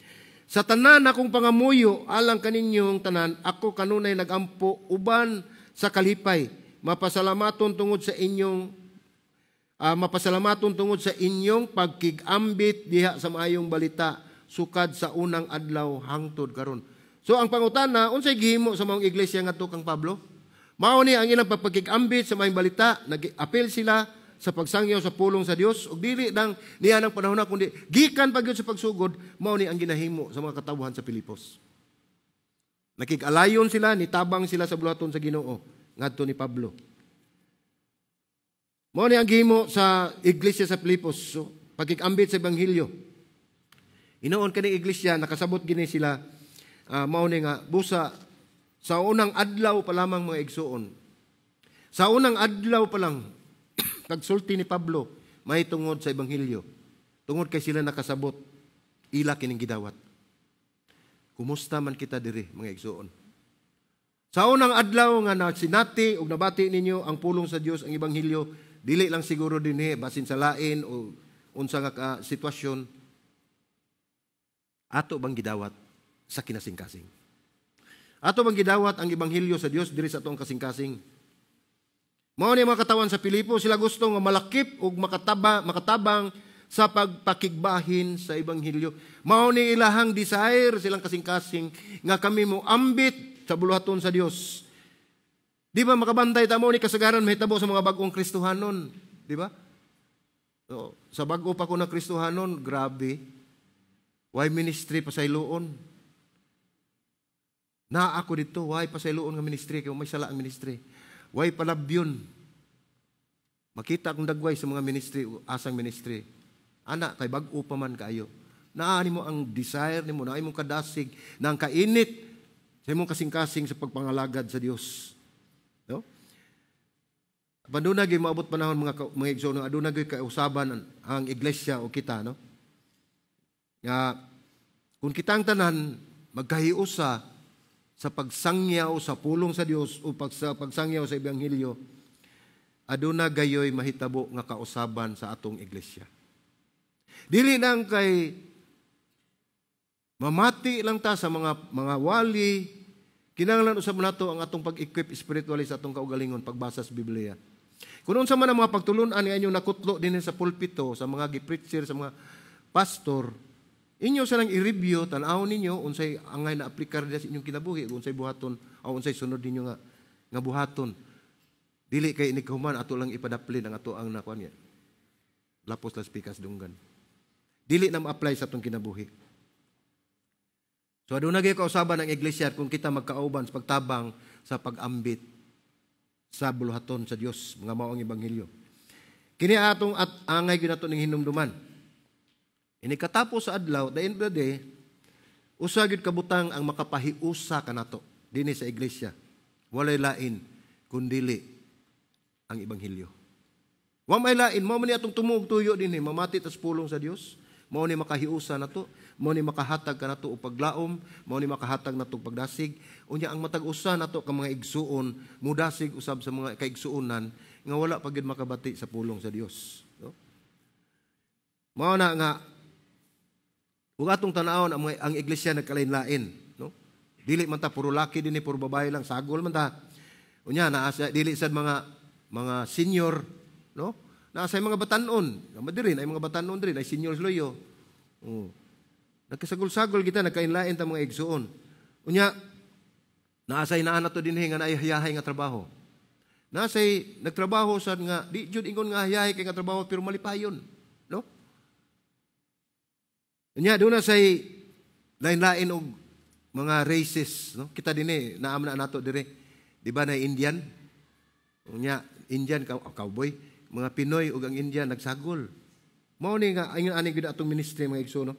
"Sa tanan akong pangamuyo alang kaninyong tanan, ako kanunay nagampo uban sa kalipay, mapasalamaton tungod sa inyong pagkig-ambit diha sa maayong balita sukad sa unang adlaw hangtod karon." So ang pangutana, unsay gihimo sa maong iglesia ngadto kang Pablo? Mao ni ang ilang pagpakig-ambit sa maayong balita, nag-apil sila sa pagsangyaw sa pulong sa Dios ug dili lang niya ng panahon na kundi gikan pa gyud sa pagsugod, mao ni ang ginahimo sa mga katawhan sa Filipos. Nakig-alayon sila, nitabang sila sa buluhaton sa Ginoo ngadto ni Pablo. Mao ni ang gihimo sa iglesia sa Filipos, so, pagkig-ambit sa ebanghelyo. Inoon kani iglesia nakasabot gini sila, mao ni nga busa sa unang adlaw pa lamang, mga igsuon. Sa unang adlaw pa lang pagsulti ni Pablo may tungod sa ebanghelyo. Tungod kay sila nakasabot, ila kining gidawat. Kumusta man kita diri, mga igsuon? Sa unang adlaw nga nasinati ug nabati ninyo ang pulong sa Dios, ang ebanghelyo, dili lang siguro dinhi, basin sa lain o unsa nga sitwasyon, ato bang gidawat sa kinasingkasing? Ato bang gidawat ang ebanghelyo sa Dios diri sa atong kasingkasing? Mao ni mga katawan sa Pilipo, sila gusto nga malakip ug makatabang sa pagpakigbahin sa ebanghelyo. Mao ni ilahang desire silang kasing-kasing nga kami mo ambit sa buluhaton sa Dios. Di ba makabantay ta mo ni kasagaran mahitabo sa mga bag-ong Kristohanon, di ba? So, sa bag-o pa ko na Kristohanon, grabe. Way ministry pasayloon. Naa ako dito, way pasayloon nga ministry kay may sala ang ministry. Way palabyon. Makita akong dagway sa mga ministry, asang ministry. Ana kay bag-o pa man kaayo. Naa nimo ang desire nimo, naa imong kadasig, na ang kainit sa imong kasing-kasing sa pagpangalagad sa Dios. No? Aduna gyud maabot panahon, mga igsoon, aduna gyud kausaban ang iglesia o kita, no? Nga kung kitang tanan magkahiusa sa pagsangyaw sa pulong sa Dios o sa pagsangyaw sa ebanghelyo, aduna gayoy mahitabo nga kausaban sa atong iglesia. Dili nang kay mamati lang ta sa mga wali, kinahanglan usab nato ang atong pag-equip spiritually sa atong kaugalingon, pagbasa sa Biblia. Kung unsa man ang mga pagtulunan nga inyong nakutlo dinhi sa pulpito, sa mga gi-preacher, sa mga pastor, inyo sa lang i-review, tan-awon ninyo unsay angay na aplikar diha sa inyong kinabuhi, unsay buhaton o unsay sunod ninyo nga buhaton. Dili kay inig human ato lang ipadaplin ang ato ang nakuan niya. Lapos las pikas dunggan. Dili na ma-apply sa atong kinabuhi. So aduna gyud kausaban ang iglesia kung kita magkauban sa pagtabang sa pag-ambit sa buluhaton sa Dios mga mao ang ebanghelyo. Kini atong at angay gyud nato ning hinumduman. Ini katapos sa adlaw, the end of the day, usa gyud kabutang ang makapahiusa kanato dinhi sa iglesia. Walay lain kundili ang ebanghelyo. Wa may lain, mao man ni atong tumuog tuyo dinhi, mamati tas pulong sa Dios. Mao ni makahiusa nato, mao ni makahatag kanato og paglaom, mao ni makahatag nato og pagdasig. Unya ang matag usa nato ka mga igsuon, mudasig usab sa mga kaigsuonan nga wala pa gyud makabati sa pulong sa Dios, no? Mao na nga ug atong tan-awon ang iglesia nagkalain-lain, no? Dili man ta puro laki dinhi, puro babae lang, sagol man ta. Unya naa sa dili sad mga senior, no? Naa sa mga batanon, nga diri ay mga batanon diri ay senior loyo. Oh. Nagkasagol-sagol kita, nagkainlain ta mga igsuon. Unya naa say naa nato dinhi nga naay hayahay nga trabaho. Naa say nagtrabaho sad nga di jud ingon nga hayahay kay nga trabaho pero malipayon, no? Unya doon na say lain-lain og mga races, no? Kita dinhi naam na nato dire. Di ba na Indian? Unya Indian cowboy, mga Pinoy ug ang Indian nagsagol. Mao ni nga ingon ani gyud atong ministry, mga igsoon, no?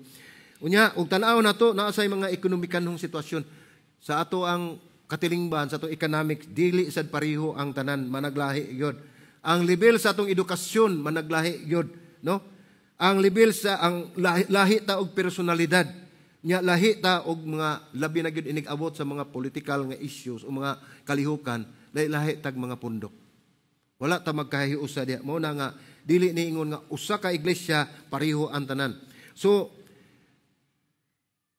Unya ug tan-aw nato naa say mga ekonomikanhong sitwasyon sa ato ang katilingban, sa atong economic, dili sad pareho ang tanan, managlahi gyud. Ang level sa atong edukasyon managlahi gyud, no? Ang level sa ang lahi, lahi ta og personalidad. Nya lahi ta og mga labi na gyud inig abot sa mga political nga issues o mga kalihukan, lahi tag mga pundok. Wala ta magkahiusa diha. Mao na nga dili ni ingon nga usa ka iglesia pareho ang tanan. So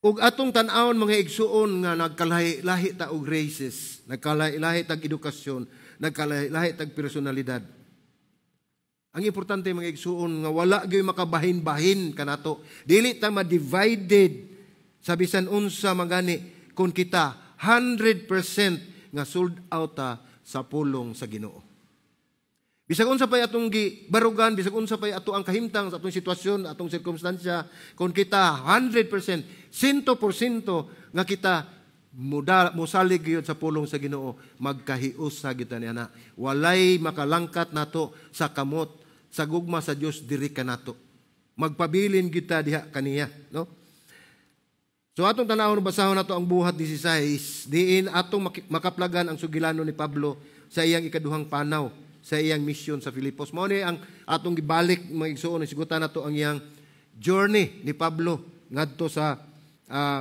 ug atong tan-awon, mga igsuon, nga nagkalahi-lahi ta og races, nagkalahi-lahi tag edukasyon, nagkalahi-lahi tag personalidad. Ang importante, mga igsuon, nga wala gyud makabahin-bahin kanato. Dili ta ma-divided sa bisan unsa magani kung kita 100% nga sold out ta sa pulong sa Ginoo. Bisag unsa pay atong gibarugan, bisag unsa pay ato ang kahimtang sa atong sitwasyon, atong sirkumstansya, kung kita 100%, 100% nga kita muda, musalig gyud sa pulong sa Ginoo, magkahiusa kita ni ana. Walay makalangkat nato sa kamot sa gugma sa Dios diri kanato. Magpabilin kita diha kaniya, no? So atong tanawon, basahon nato ang Buhat 16 diin atong makaplagan ang sugilano ni Pablo sa iyang ikaduhang panaw sa iyang mission sa Filipos. Mao ni ang atong gibalik, mga igsuon, sigutan nato ang iyang journey ni Pablo ngadto sa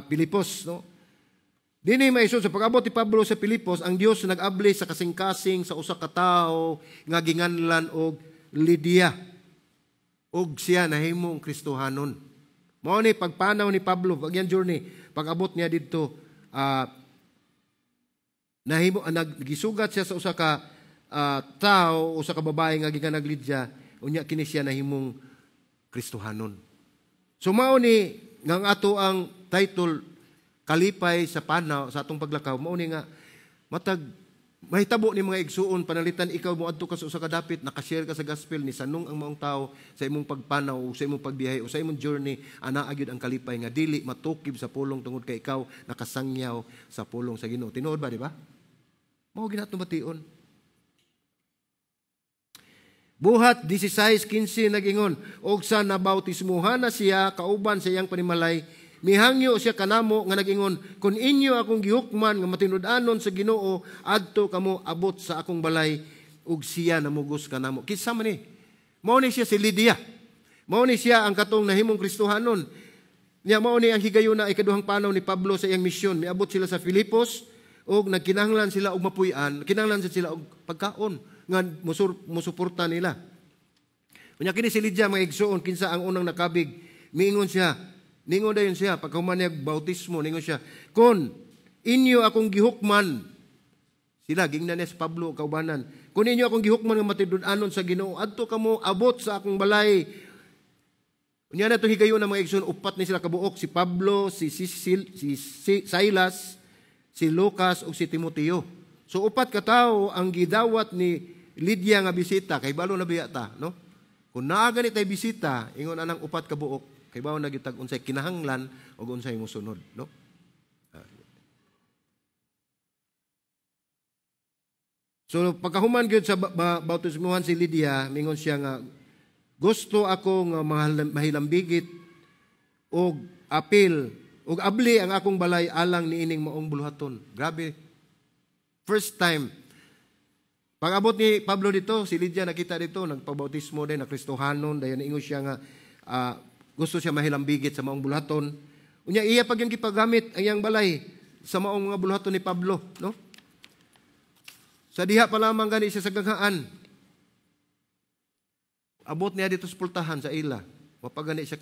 Filipos, no? Dinhi maisod, sa pag-abot ni Pablo sa Filipos, ang Dios nag-abli sa kasing-kasing sa usa ka tawo nga ginganlan og Lydia. Ug siya nahimong Kristohanon. Mao ni pagpanaw ni Pablo, pag iyang journey, pag-abot niya didto, nahimo nagisugat siya sa usa ka tao, usa ka babae nga gikan Lydia, unya kini siya nahimong Kristohanon. So mao ni nga ang ato ang title, "Kalipay sa Panaw sa atong paglakaw," mao ni nga matag Mahitabo ni mga igsuon, panalitan ikaw moadto ka sa usa ka dapit, nakashare ka sa gospel ni sanong ang maong tao sa imong pagpanaw o sa imong pagbiyahe o sa imong journey, anaa gyud ang kalipay nga dili matukib sa pulong tungod kay ikaw nakasangyaw sa pulong sa Ginoo. Tinuod ba, di ba? Mao ginato bation. Buhat 16:15 nagingon, og sa nabautismuhan na siya kauban sa iyang panimalay, mihangyo siya kanamo nga nagingon, "Kun inyo akong gihukman nga matinud-anon sa Ginoo, adto kamo abot sa akong balay," ug siya namugos kanamo. Kinsa man ni? Mao ni siya si Lydia. Mao ni siya ang katong nahimong Kristohanon. Nya mao ni ang higayuna ikaduhang panaw ni Pablo sa iyang misyon. Miabot sila sa Filipos ug nagkinahanglan sila og mapuy-an, kinahanglan sila og pagkaon nga musuporta nila. Unya kini si Lydia, mga igsuon, kinsa ang unang nakabig, miingon siya. Ningon dayon siya, pagkahuman niya bautismo, ningon siya, "Kon inyo akong gihukman," sila, gingnan niya si Pablo, kaubanan, "Kun inyo akong gihukman nga matinud-anon sa Ginoo, adto kamo abot sa akong balay." Unya na itong higayon ng mga igsoon, upat ni sila kabuok, si Pablo, si Sisil, si Silas, si Lucas, ug si Timoteo. So upat ka tawo ang gidawat ni Lydia nga bisita, kay balo na biya ta, no? Kung naa gani tay bisita, ingon anang upat kabuok, kay bawo na gyud unsay kinahanglan ug unsay mosunod, no? So pagkahuman gyud sa bautismuhan si Lydia, mingon siya nga gusto ako nga mahilambigit og apil og abli ang akong balay alang niining maong buluhaton. Grabe. First time. Pag-abot ni Pablo dito, si Lydia nakita dito, nagpabautismo din, na Kristohanon, dayon ingon siya nga gusto siya mahilambigit sa maong buluhaton. Unya iya pag yung gipagamit ang iyang balay sa maong mga buluhaton ni Pablo, no? Sa diha pa lamang gani siya sa ganghaan. Abot niya dito sa pultahan sa ila. Mapagani siya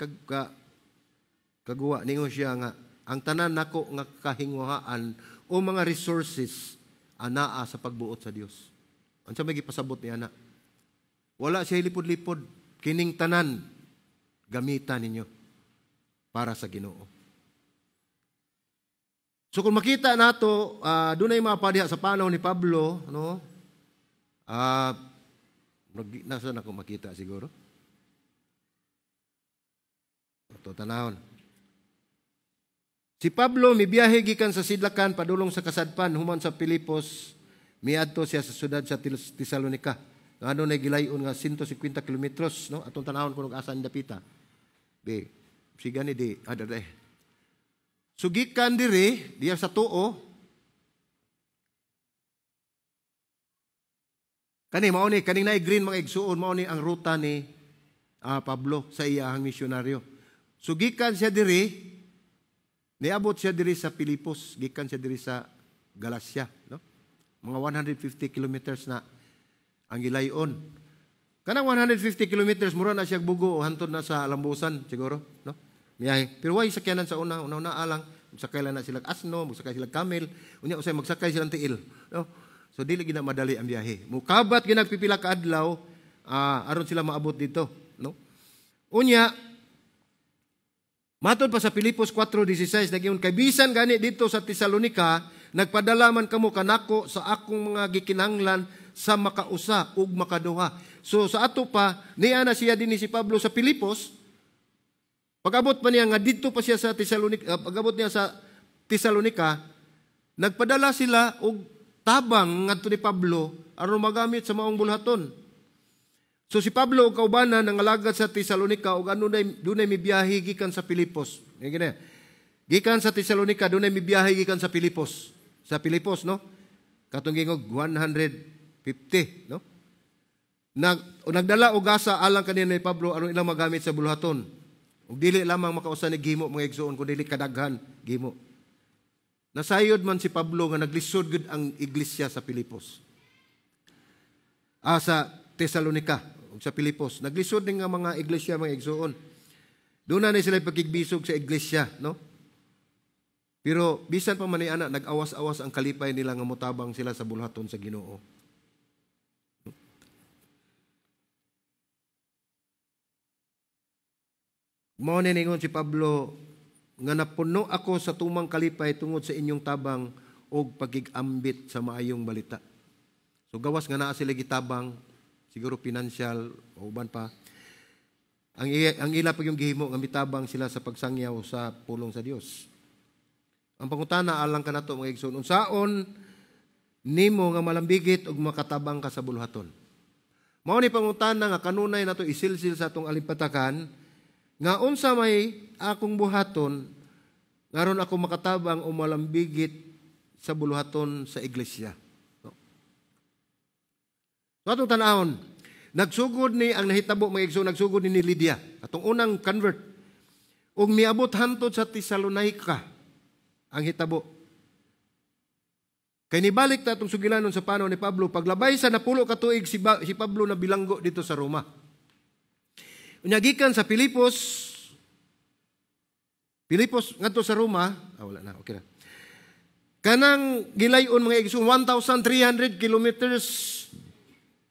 kaguwa. Ningon siya nga ang tanan nako nga kahinguhaan o mga resources anaa sa pagbuot sa Dios. Unsa may gipasabot niya na? Wala siya lipod-lipod, kining tanan gamitan ninyo para sa Ginoo. So kung makita nato, dunay mga padiha sa panaw ni Pablo, no? Nasa na ko makita siguro? Ato tanahon. Si Pablo mibiyahe gikan sa sidlakan padulong sa kasadpan human sa Pilipos, miadto siya sa syudad sa Tesalonika. Ano na gilayon nga 150 kilometros, no? Atong tanahon kung asa ni dapita. Be, siga ni di, adade. So gikan diri, diya sa tuo. Kani mao ni kaning naay green mga igsuon, mao ni ang ruta ni Pablo sa iyahang misyonaryo. So gikan siya diri, niabot siya diri sa Pilipos, gikan siya diri sa Galacia, no? Mga 150 kilometers na ang gilayon. Kanang 150 kilometers mura na siya bugo o hantod na sa Lambusan siguro, no? Miyahe. Pero way sakyanan sa una, una-una alang, magsakay lang na sila asno, magsakay sila camel, unya usay magsakay silang tiil, no? So dili gina madali ang biyahe. Mukabat ginagpipila ka adlaw aron sila maabot dito, no? Unya matod pa sa Filipos 4:16 nagyon kay bisan gani dito sa Tesalonika nagpadala man kamo kanako sa akong mga gikinahanglan sa makausa ug makaduha. So sa ato pa niya na siya dinhi si Pablo sa Filipos. Pag-abot pa niya nga didto pa siya sa Tesalonika, pag-abot niya sa Tesalonika, nagpadala sila og tabang ngadto ni Pablo aron magamit sa maong bulhaton. So si Pablo og kaubanan nangalagad sa Tesalonika og adunay dunay mibiyahe gikan sa Filipos. Gikan sa Tesalonika dunay mibiyahe gikan sa Filipos. Sa Filipos, no? Katong gingog 150, no? Nagdala og gasa alang kanila ni Pablo aron ilang magamit sa bulhaton. Ug dili lamang makausa ni gimo mga igsoon kun dili kadaghan gimo. Nasayod man si Pablo nga naglisod gud ang iglesia sa Filipos. Sa Tesalonika ug sa Filipos. Naglisod ning nga mga iglesia mga igsoon. Doon na ni sila pagkigbisog sa iglesia, no? Pero bisan pa man ni ana nag-awas-awas ang kalipay nila nga motabang sila sa bulhaton sa Ginoo. Mao ni ningon si Pablo nga napuno ako sa tumang kalipay tungod sa inyong tabang og pagigambit sa maayong balita. So gawas nga naa sila gitabang, siguro financial o uban pa. Ang ila pa yung gihimo nga mitabang sila sa pagsangyaw sa pulong sa Dios. Ang pangutana alang kanato, mga igsoon, unsaon nimo nga malambigit ug makatabang ka sa buluhaton? Mao ni pangutana nga kanunay nato isilsil sa atong alimpatakan nga unsa may akong buhaton ngaron ako makatabang o malambigit sa buluhaton sa iglesia. No? So atong tan-awon, nagsugod ni ang nahitabo, mga igsoon, nagsugod ni Lydia, atong unang convert. Ug miabot hantod sa Tesalonica ang hitabo. Kay nibalik ta atong sugilanon sa panahon ni Pablo, paglabay sa 10 ka tuig si Pablo na bilanggo dito sa Roma. Unya gikan sa Pilipos ngadto sa Roma, wala na, okay na. Kanang gilayon, mga igsoon, 1,300 kilometers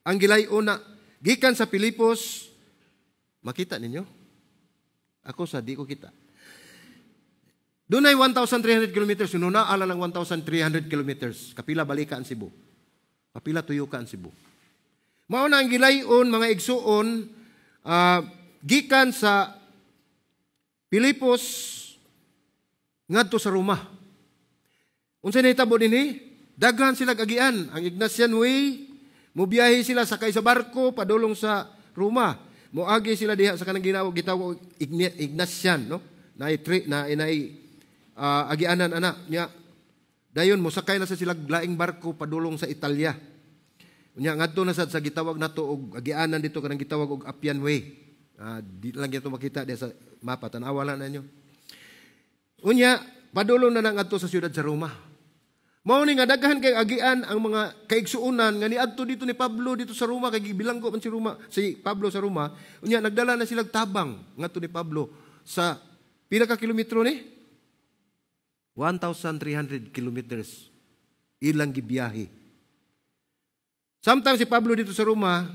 ang gilayon na gikan sa Pilipos. Makita ninyo? Ako sa di ko kita. Dunay 1,300 kilometers, nuna ala ng 1,300 kilometers. Kapila balika ang Cebu. Kapila tuyo ka ang Cebu. Mao na ang gilayon, mga igsuon, gikan sa Pilipos ngadto sa Roma. Unsa nahitabo dinhi? Daghan sila agian. Ang Ignatian Way, mubiyahe sila sakay sa barko padulong sa Roma. Moagi sila diha sa kanang ginawag gitawag Ignatian, no? Naay tri na inay agianan ana nya. Dayon mosakay na sa sila laing barko padulong sa Italia. Unya ngadto na sad sa gitawag nato og agianan dito, kanang gitawag og Appian Way. Di lang gyud makita diha sa mapa, tan-awa lang ninyo. Unya padulong na ngadto sa siyudad sa Roma. Mao ni nga daghan kay agian ang mga kaigsuonan nga niadto dito ni Pablo dito sa Roma kay gibilanggo man si Pablo sa Roma. Unya nagdala na sila tabang ngadto ni Pablo sa pila ka kilometro ni? 1,300 kilometers ilang gibiyahe. Samtang si Pablo dito sa Roma,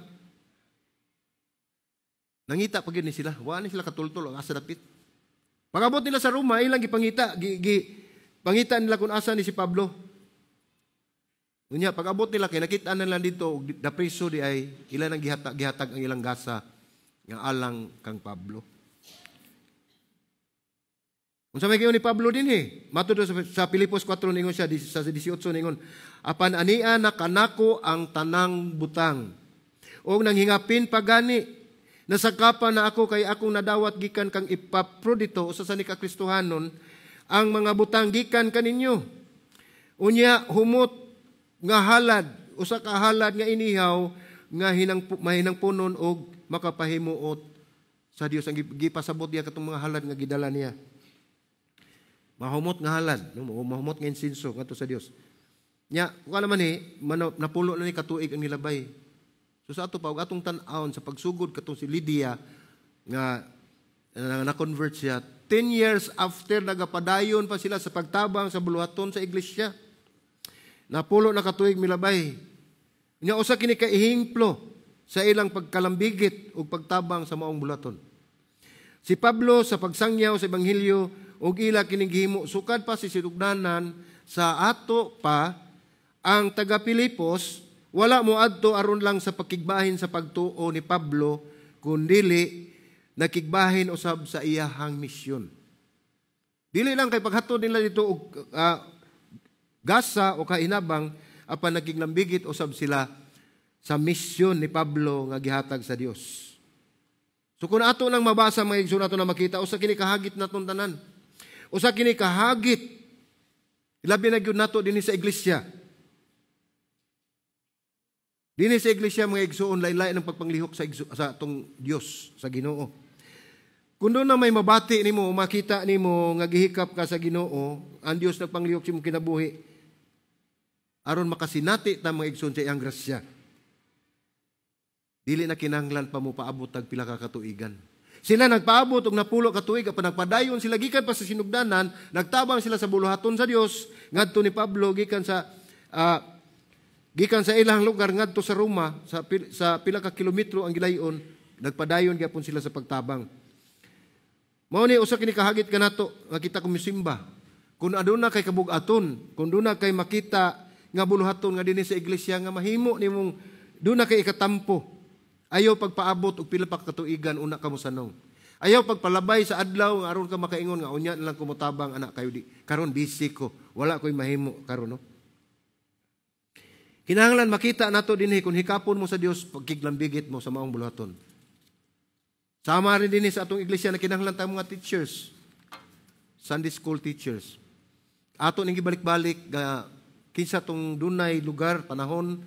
nangita pa gyud ni sila. Wa ni sila katultol ang asa dapit. Pag-abot nila sa Roma, ilang gipangita, pangita nila kung asa ni si Pablo. Unya pag-abot nila kay nakita na lang dito og napriso di ay, ila nang gihatag ang ilang gasa nga alang kang Pablo. Unsa may giingon ni Pablo dinhi? Matud sa Filipos 4, ningon siya sa 18, ningon, "Apan ania na kanako ang tanang butang og nanghingapin pa gani. Nasakapan na ako kay akong nadawat gikan kang Epaprodito, usa sa ni ka Kristohanon, ang mga butang gikan kaninyo. Unya humot nga halad, usa ka halad nga inihaw nga hinang mahinangpunon og makapahimuot sa Dios." Ang gipasabot niya katong mga halad nga gidala niya. Mahumot nga halad, no? Mahumot nga insinso ngadto sa Dios. Nya, kuha naman ni, 10 na ni katuig ang nilabay. So sa ato pa, ug atong tan-awon sa pagsugod katong si Lydia nga na-convert siya, 10 years after, nagapadayon pa sila sa pagtabang sa buluhaton sa iglesia. 10 na katuig milabay. Nya usa kini ka ehemplo sa ilang pagkalambigit ug pagtabang sa maong buluhaton. Si Pablo sa pagsangyaw sa ebanghelyo ug ila kining gihimo sukad pa si sinugdanan sa ato pa, ang taga Pilipos wala mo adto aron lang sa pakigbahin sa pagtuo ni Pablo, kundili nakigbahin usab sa iyahang misyon. Dili lang kay paghatod nila dito og gasa o kahinabang, apan nakiglambigit usab sila sa misyon ni Pablo nga gihatag sa Dios. So kung ato nang mabasa, mga igsoon, ato na makita usa kini kahagit natong tanan. Usa kini kahagit labi na gyud nato dinhi sa iglesia. Dinhi sa iglesia, mga igsoon, laylay ng pagpanglihok sa atong Dios, sa Ginoo. Kung doon na may mabati nimo, makita nimo nga gihikap ka sa Ginoo, ang Dios nagpanglihok sa imong kinabuhi aron makasinati ta, mga igsoon, sa iyang grasya. Dili na kinahanglan pa mo paabot tag pila ka katuigan. Sila nagpaabot og 10 ka tuig, apan nagpadayon sila gikan pa sa sinugdanan, nagtabang sila sa buluhaton sa Dios ngadto ni Pablo gikan sa ilang lugar ngadto sa Roma, sa pila ka kilometro ang gilayon, nagpadayon gyapon sila sa pagtabang. Mao ni usa kini kahagit kanato nga kita kumisimba. Kung aduna kay kabug-aton, kung duna kay makita nga buluhaton nga dinhi sa iglesia nga mahimo nimong duna kay ikatampo. Ayaw pagpaabot og pila pa ka katuigan una ka mosanong. Ayaw pagpalabay sa adlaw nga aron ka makaingon nga unya na lang ko motabang anak kayo di. Karon busy ko, wala ko'y mahimo karon, no. Kinahanglan makita nato dinhi kung hikapon mo sa Dios pagkiglambigit mo sa maong buluhaton. Sama rin dinhi sa atong iglesia na kinahanglan tayong mga teachers, Sunday school teachers. Ato ning gibalik-balik nga kinsa tong dunay lugar, panahon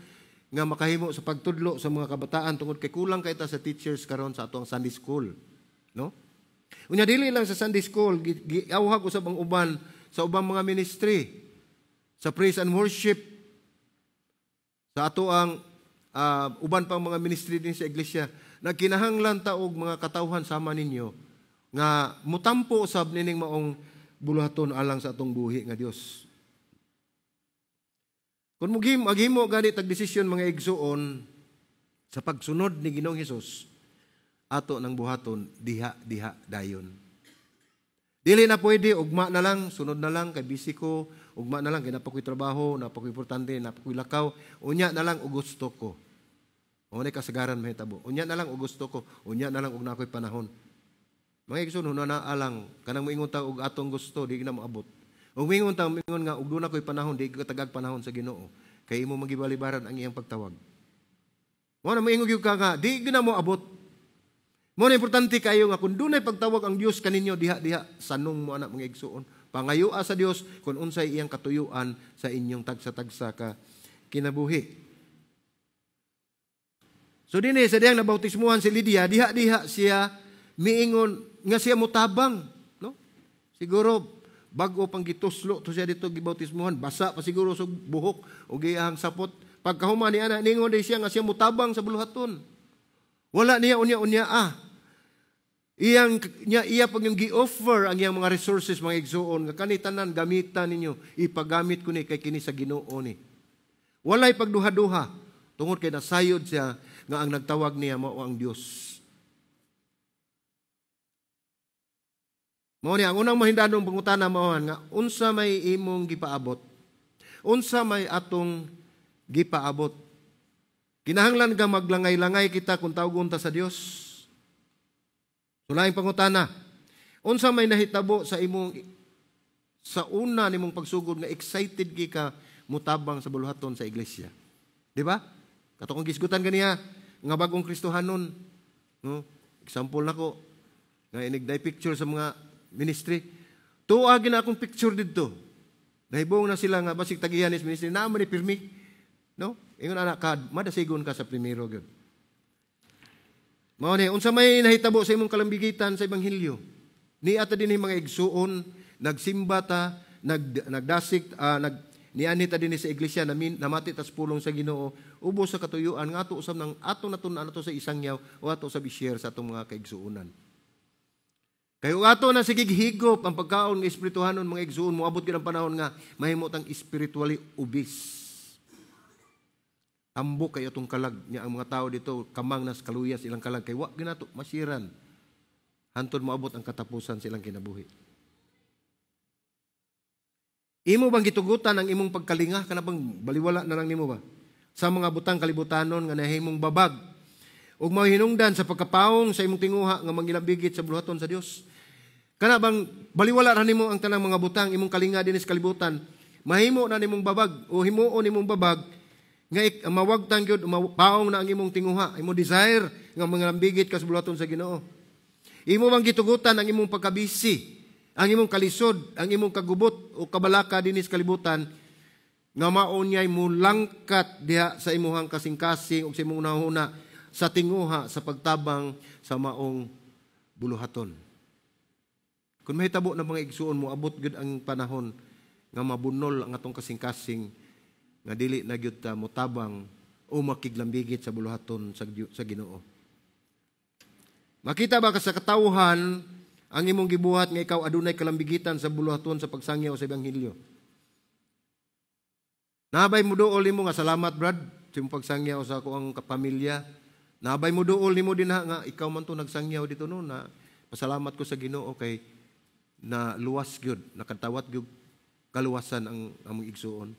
nga makahimo sa pagtudlo sa mga kabataan tungod kay kulang kay ta sa teachers karon sa atong Sunday school, no? Unya dili lang sa Sunday school, giawhag usab ang uban sa ubang mga ministry, sa praise and worship, sa ato ang uban pang mga ministry din sa iglesia. Nagkinahanglan ta og mga katawhan sama ninyo nga mutampo usab nining maong buluhaton alang sa atong buhi nga Dios. Kung maghimo gani tag desisyon, mga igsuon, sa pagsunod ni Ginoong Hesus, ato nang buhaton diha diha dayon. Dili na pwede ugma na lang, sunod na lang kay busy ko, ugma na lang kay naa pa ko'y trabaho, naa pa ko'y importante, naa pa ko'y lakaw, unya na lang og gusto ko. O na kasagaran mahitabo. Unya na lang og gusto ko, unya na lang og naa ko'y panahon. Mga igsoon, huna na alang kanang moingon ta og atong gusto, di na moabot. Ug moingon ta moingon nga og duna ko'y panahon, di ka tagag panahon sa Ginoo. Kay imo magibalibaran ang iyang pagtawag. Mo na moingon gyud ka nga di gyud na mo abot. Mo na importante kayo nga kung dunay pagtawag ang Dios kaninyo, diha diha sanong mo ana, mga igsuon. Pangayoa sa Dios kung unsay iyang katuyuan sa inyong tagsa-tagsa ka kinabuhi. So dinhi sa diyang nabautismuhan si Lydia, diha diha siya miingon nga siya mutabang, no? Siguro bago pang gituslo to siya dito gibautismuhan, basa pa siguro sa buhok o giyahang sapot. Pagkahuman ni ana, ningon di siya nga siya mutabang sa buluhaton. Wala niya unya-unya ah. Iyang niya iya pag yung gi-offer ang iyang mga resources, mga igsuon, nga kani tanan gamitan ninyo, ipagamit ko ni kay kini sa Ginoo ni. Walay pagduha-duha tungod kay nasayod siya nga ang nagtawag niya mao ang Dios. Mao ni ang unang mahindanong pangutana mao nga unsa may imong gipaabot? Unsa may atong gipaabot? Kinahanglan ka maglangay-langay kita kung tawgon ta sa Dios. So laing pangutana, unsa may nahitabo sa imong sa una nimong pagsugod nga excited gi ka mutabang sa buluhaton sa iglesia? Di ba? Kato kong gisgutan ganiha nga bagong Kristohanon, no? Example nako nga inig picture sa mga ministry. Tuwa gina akong picture didto. Nahibong na sila nga basig tagihan is ministry naa man ni pirmi. No? Ingon ana ka, madasigon ka sa primero gyud. Mao ni unsa may nahitabo sa imong kalambigitan sa ebanghelyo? Niata dinhi mga igsuon, nagsimba ta, nagdasik, nag niani ta dinhi sa iglesia, namati ta sa pulong sa Ginoo, ubos sa katuyuan nga ato usab nang ato natun-an ato sa isangyaw o ato sa i-share sa atong mga kaigsuonan. Kay ato na sige higop ang pagkaon ng espirituhanon, mga igsuon, moabot gyud ang panahon nga mahimo tang spiritually obese. Tambok kayo atong kalag niya, ang mga tao dito kamang nas kaluyas ilang kalag kay wa ginato masiran. Hantod moabot ang katapusan silang kinabuhi. Imo bang gitugutan ang imong pagkalinga, kana bang baliwala na lang nimo ba sa mga butang kalibutanon nga nahimong babag ug mahinungdan sa pagkapaong sa imong tinguha nga mangilambigit sa buluhaton sa Dios? Kana bang baliwala ra nimo ang tanang mga butang, imong kalinga dinhi sa kalibutan, mahimo na nimong babag o himuon nimong babag nga mawagtang gyud, paong na ang imong tinguha, imong desire nga mangilambigit ka sa buluhaton sa Ginoo? Imo bang gitugutan ang imong pagkabisi, ang imong kalisod, ang imong kagubot o kabalaka dinhi sa kalibutan nga mao niya'y mulangkat diha sa imuhang kasing-kasing ug sa imong hunahuna sa tinguha sa pagtabang sa maong buluhaton? Kung mahitabo na, mga igsuon, mo abot gyud ang panahon nga mabunol ang atong kasing-kasing nga dili na gyud ta motabang o makiglambigit sa buluhaton sa Ginoo. Makita ba ka sa katawhan ang imong gibuhat nga ikaw adunay kalambigitan sa buluhaton sa pagsangyaw sa ebanghelyo? Nabay mo duol nimo nga salamat, Brad, sa imong pagsangyaw sa ako ang kapamilya. Nabay mo duol nimo dinha nga ikaw man to nagsangyaw dito, no, na pasalamat ko sa Ginoo kay na luwas gyud, nakatawat gyud kaluwasan ang among igsuon.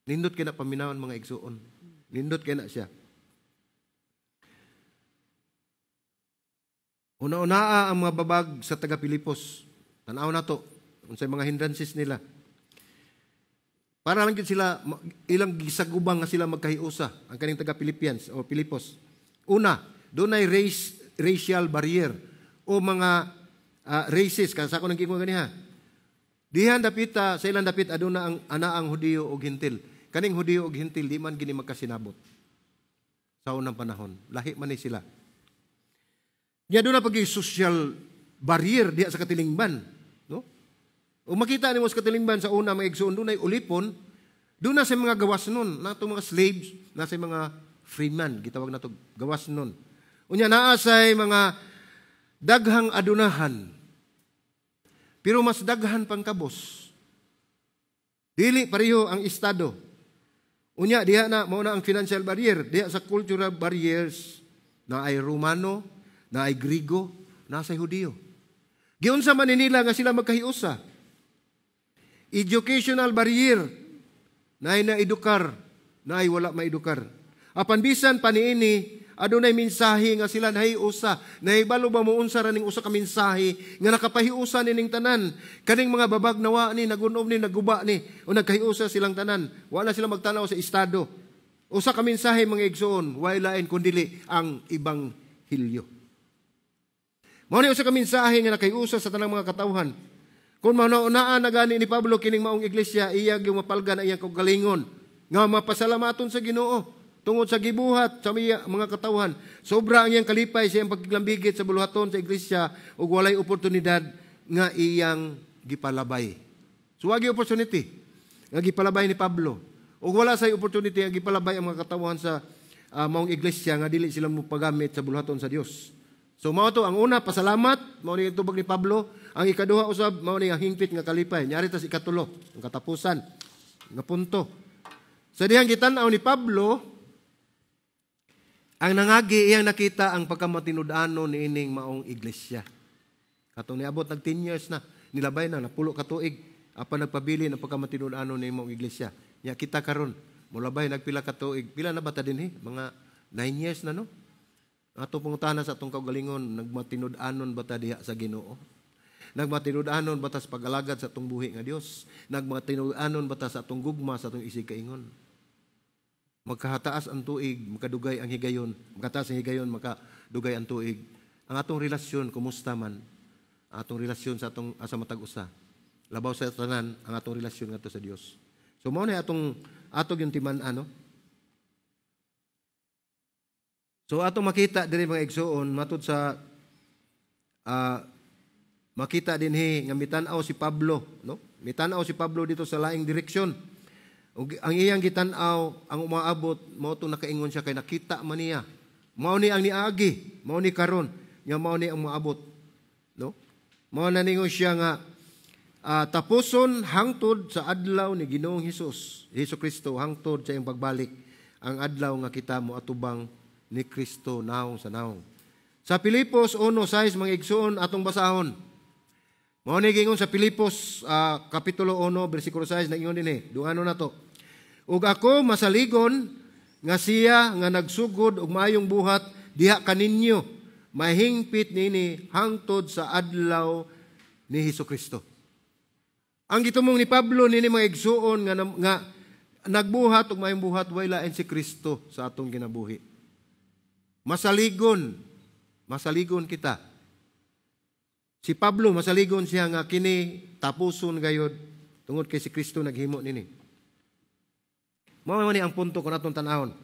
Nindot kay na paminawon, mga igsuon. Nindot kay na siya. Una-unaa ang mga babag sa taga Pilipos. Tan-aw na to unsay mga hindrances nila. Para lang gid sila ilang gisagubang nga sila magkahiusa ang kaning taga Philippians o Pilipos. Una, dunay racial barrier o mga races kan sa ako nang giingon ganiha. Dihan dapita sa ilang dapit aduna ang anaang Hudiyo og Hintil. Kaning Hudiyo og Hintil di man gini magkasinabot sa unang panahon. Lahi man ni sila. Nya doon na pag social barrier diha sa katilingban, no? O makita nimo sa katilingban sa una, mga igsoon, dunay ulipon, doon na sa mga gawas nun, nato mga slaves, na sa mga freeman, gitawag nato gawas nun. Unya naa say mga daghang adunahan. Pero mas daghan pang kabos. Dili pareho ang estado. Unya diha na mao na ang financial barrier, diha sa cultural barriers na ay Romano, na ay Grigo, na sa Hudiyo. Giunsa man nila nga sila magkahiusa. Educational barrier, na ay naedukar, na ay wala maedukar. Apan bisan pa niini, adunay mensahe nga sila nahiusa. Nahibalo ba mo unsa ra ning usa ka mensahe nga nakapahiusa nining tanan? Kaning mga babag nawa ni, nagunob ni, naguba ni, o nagkahiusa silang tanan. Wala sila magtanaw sa estado. Usa ka mensahe, mga igsoon, way lain kundili ang ebanghelyo. Mao ni usa ka mensahe nga nakahiusa sa tanang mga katawhan. Kung mauna-unaan na gani ni Pablo kining maong iglesia, iya gyud mapalgan ang iyang kaugalingon nga mapasalamaton sa Ginoo tungod sa gibuhat sa mga katawhan. Sobra ang iyang kalipay sa iyang pagkiglambigit sa buluhaton sa iglesia ug walay oportunidad nga iyang gipalabay. So wagi opportunity nga gipalabay ni Pablo. Ug wala say opportunity nga gipalabay ang mga katawhan sa maong iglesia nga dili sila mopagamit sa buluhaton sa Dios. So mao to ang una, pasalamat, mao ni tubag ni Pablo. Ang ikaduha usab mao ni ang hingpit nga kalipay. Nyari tas ikatulo, ang katapusan nga punto. Sa dihang gitan-aw ni Pablo ang nangagi, iyang nakita ang pagkamatinud-anon niining maong iglesia. Katong niabot nag 10 years na, nilabay na napulo ka tuig apan nagpabili ng pagkamatinud-anon ni maong iglesia. Nya kita karon, mulabay nagpila ka tuig. Pila na ba ta dinhi? Mga 9 years na, no? Ato pangutana sa atong kaugalingon, nagmatinud-anon ba ta diha sa Ginoo? Nagmatinud-anon ba ta sa pag-alagad sa atong buhi nga Dios? Nagmatinud-anon ba ta sa atong gugma sa atong isig kaingon? Magkahataas ang tuig, makadugay ang higayon. Magkataas ang higayon, makadugay ang tuig. Ang atong relasyon, kumusta man? Ang atong relasyon sa atong sa matag usa. Labaw sa tanan ang atong relasyon ngadto sa Dios. So mao na atong atog yung timan ano. So atong makita diri, mga igsuon, matud sa makita dinhi nga mitan-aw si Pablo, no? Mitan-aw si Pablo dito sa laing direksyon. Ug ang iyang gitan-aw ang umaabot mao to nakaingon siya kay nakita man niya. Mao ni ang niagi, mao ni karon, nya mao ni ang moabot, no? Mao na ningon siya nga tapuson hangtod sa adlaw ni Ginoong Hesus, Hesus Kristo, hangtod sa iyang pagbalik, ang adlaw nga kita moatubang ni Kristo naong sa naong. Sa Pilipos 1:6, mga igsuon, atong basahon. Mao ni giingon sa Pilipos kapitulo 1 bersikulo 6, naingon dinhi, dungano na to. Ug ako masaligon nga siya nga nagsugod og maayong buhat diha kaninyo mahingpit nini hangtod sa adlaw ni Hesus Kristo. Ang gitumong ni Pablo nini, mga igsuon, nga nagbuhat og maayong buhat way lain si Kristo sa atong kinabuhi. Masaligon, masaligon kita. Si Pablo masaligon siya nga kini tapuson gayod tungod kay si Kristo naghimo nini. Mao man ni ang punto kung atong tan-awon.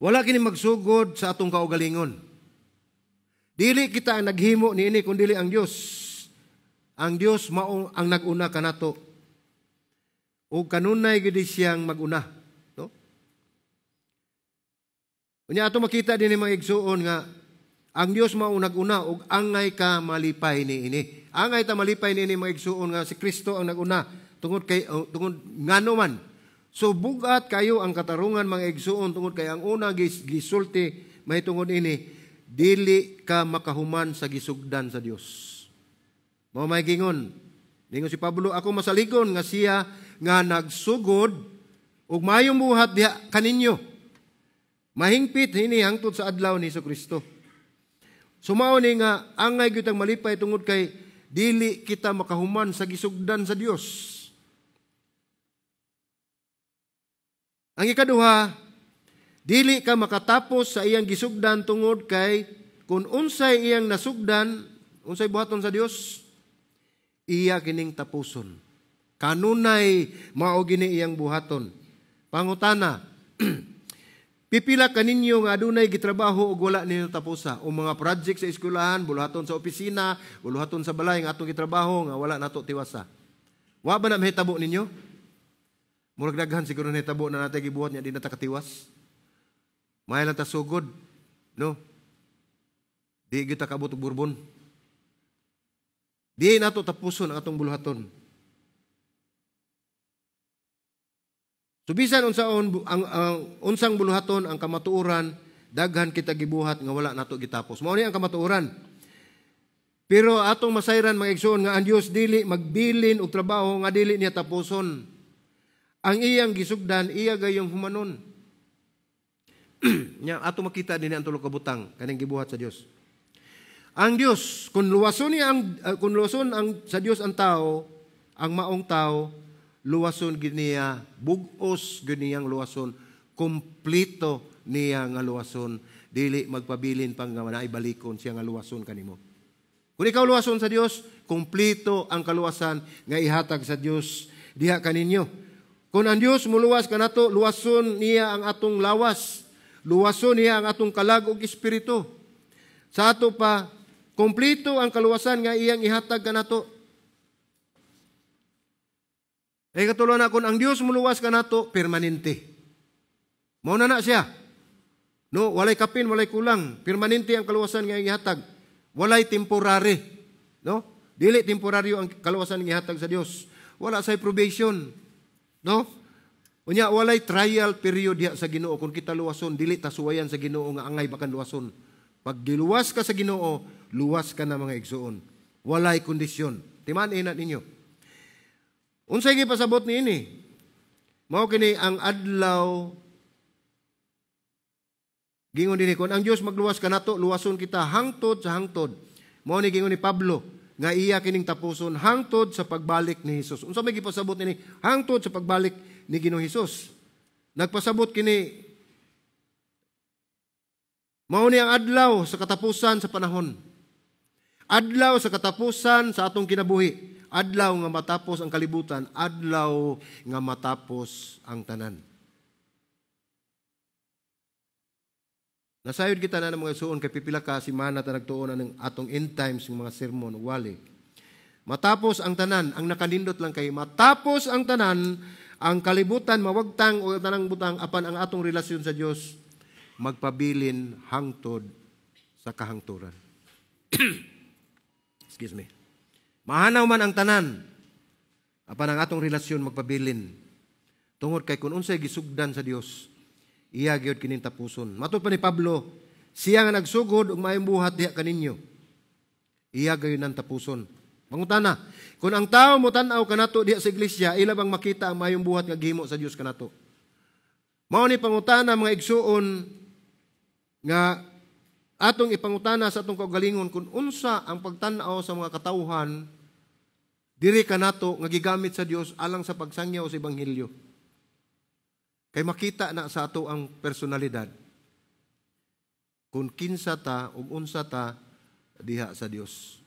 Wala kini magsugod sa atong kaugalingon. Dili kita ang naghimo niini kun dili ang Dios. Ang Dios mao ang nag-una kanato. Ug kanunay gid siyang mag-una, no? Unya ato makita dinhi, mga igsuon, nga ang Dios mao nag-una ug angay ka malipay niini. Angay ta malipay niini, mga igsuon, nga si Kristo ang nag-una tungod kay tungod ngano man. So bugat kayo ang katarungan, mga igsuon, tungod kay ang una gisulti mahitungod ini, dili ka makahuman sa gisugdan sa Dios. Mao may gingon. Ningon si Pablo, "Ako masaligon nga siya nga nagsugod ug maayong buhat diha kaninyo, mahingpit hini hangtod sa adlaw ni Kristo. So mao ni nga angay gyud ang malipay tungod kay dili kita makahuman sa gisugdan sa Dios. Ang ikaduha, dili ka makatapos sa iyang gisugdan tungod kay kung unsay iyang nasugdan, unsay buhaton sa Dios, iya kining tapuson. Kanunay mao gini iyang buhaton. Pangutana, pipila kaninyo nga adunay gitrabaho ug wala ninyo tapusa o mga project sa eskwelahan, buluhaton sa opisina, buluhaton sa balay nga atong gitrabaho nga wala nato tiwasa. Wa ba na mahitabo ninyo? Murag daghan siguro nahitabo na natay gibuhat niya di na ta katiwas. May lang ta sugod, no? Di gyud ta kaabot og burbon. Di nato tapuson ang atong buluhaton. So bisan unsaon ang unsang buluhaton ang kamatuoran, daghan kita gibuhat nga wala nato gitapos. Mao ni ang kamatuoran. Pero atong masayran mga igsoon nga ang Dios dili magbilin og trabaho nga dili niya tapuson. Ang iyang gisugdan, iya gayong humanon. Nya ato makita dinhi ang tulo ka butang kaning gibuhat sa Dios. Ang Dios kun luwason niya ang kun luwason ang sa Dios ang tao, ang maong tao, luwason gid niya, bug-os gid niyang luwason, kumpleto niya nga luwason, dili magpabilin pang nga naay balikon siya nga luwason kanimo. Kung ikaw luwason sa Dios, kumpleto ang kaluwasan nga ihatag sa Dios diha kaninyo. Kung ang Dios muluwas kanato, luwason niya ang atong lawas, luwason niya ang atong kalag ug espiritu. Sa ato pa, kumpleto ang kaluwasan nga iyang ihatag kanato. Ay katulo na kung ang Dios muluwas kanato, permanente. Mao na na siya. No, walay kapin, walay kulang. Permanente ang kaluwasan nga iyang ihatag. Walay temporary. No? Dili temporaryo ang kaluwasan nga ihatag sa Dios. Wala say probation. No? Unya walay trial period diha sa Ginoo kung kita luwason, dili ta suwayan sa Ginoo nga angay bakan luwason. Pag giluwas ka sa Ginoo, luwas ka na mga igsoon. Walay kondisyon. Timan ina ninyo. Unsay gipasabot niini? Mao kini ang adlaw gingon dinhi kon ang Dios magluwas kanato, luwason kita hangtod sa hangtod. Mao ni gingon ni Pablo nga iya kining tapuson hangtod sa pagbalik ni Hesus. Unsa may gipasabot niini? Hangtod sa pagbalik ni Ginoong Hesus. Nagpasabot kini mao ni ang adlaw sa katapusan sa panahon. Adlaw sa katapusan sa atong kinabuhi. Adlaw nga matapos ang kalibutan, adlaw nga matapos ang tanan. Nasayod kita na ng mga suon kay pipila ka semana ta nagtuon ang atong end times ng mga sermon wali. Matapos ang tanan, ang nakanindot lang kay matapos ang tanan, ang kalibutan mawagtang o tanang butang apan ang atong relasyon sa Dios magpabilin hangtod sa kahangturan. Excuse me. Mahanaw man ang tanan, apan ang atong relasyon magpabilin. Tungod kay kun unsay gisugdan sa Dios, iya gyud kining tapuson. Matud pa ni Pablo, siya nga nagsugod ug maayong buhat diha kaninyo, iya gayon ang tapuson. Pangutana, kung ang tao motan-aw kanato diha sa iglesia, ila bang makita ang maayong buhat nga gihimo sa Dios kanato? Mao ni pangutana mga igsuon nga atong ipangutana sa atong kaugalingon kung unsa ang pagtan-aw sa mga katawhan diri kanato nga gigamit sa Dios alang sa pagsangyaw sa ebanghelyo. Kay makita na sa ato ang personalidad kung kinsa ta ug unsa ta diha sa Dios.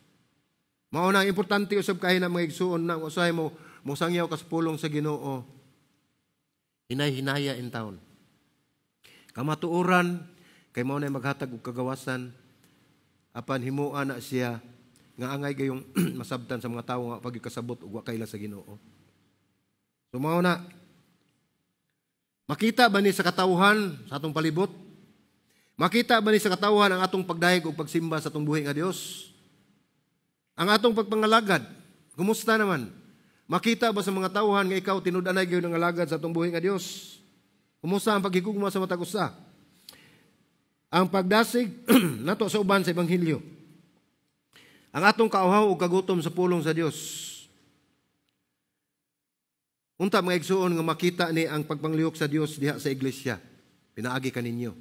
Mao na ang importante usab kay na mga igsuon na usahay mo mosangyaw ka sa pulong sa Ginoo. Hinay-hinaya in town. Kamatuoran kay mao na maghatag og kagawasan apan himoa na siya nga angay gayong masabtan sa mga tawo nga pagkasabot ug wa kaila sa Ginoo. So mao na makita ba ni sa katawhan sa atong palibot? Makita ba ni sa katawhan ang atong pagdayeg ug pagsimba sa atong buhi nga Dios? Ang atong pagpangalagad, kumusta naman? Makita ba sa mga tawhan nga ikaw tinud-anay gyud ang alagad sa atong buhi nga Dios? Kumusta ang paghigugma sa matag usa? Ang pagdasig nato sa uban sa ebanghelyo. Ang atong kauhaw ug kagutom sa pulong sa Dios. Unta, mga igsuon, nga makita ni ang pagpanglihok sa Dios diha sa iglesia. Pinaagi kaninyo.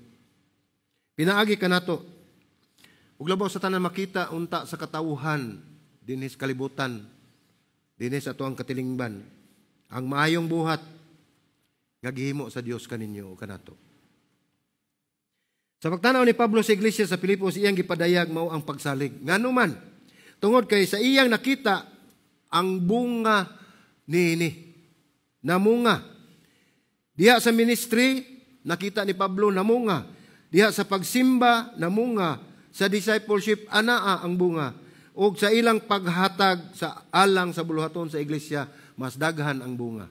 Pinaagi kanato. Ug labaw sa tanan, makita unta sa katawhan dinhi sa kalibutan, dinhi sa atoang katilingban, ang maayong buhat nga gihimo sa Dios kaninyo o kanato. Sa pagtanaw ni Pablo sa iglesia sa Pilipos, iyang gipadayag mao ang pagsalig. Ngano man? Tungod kay sa iyang nakita ang bunga niini. Namunga. Diha sa ministry, nakita ni Pablo, namunga. Diha sa pagsimba, namunga. Sa discipleship, anaa ang bunga. O sa ilang paghatag sa alang sa buluhaton sa iglesia, mas daghan ang bunga.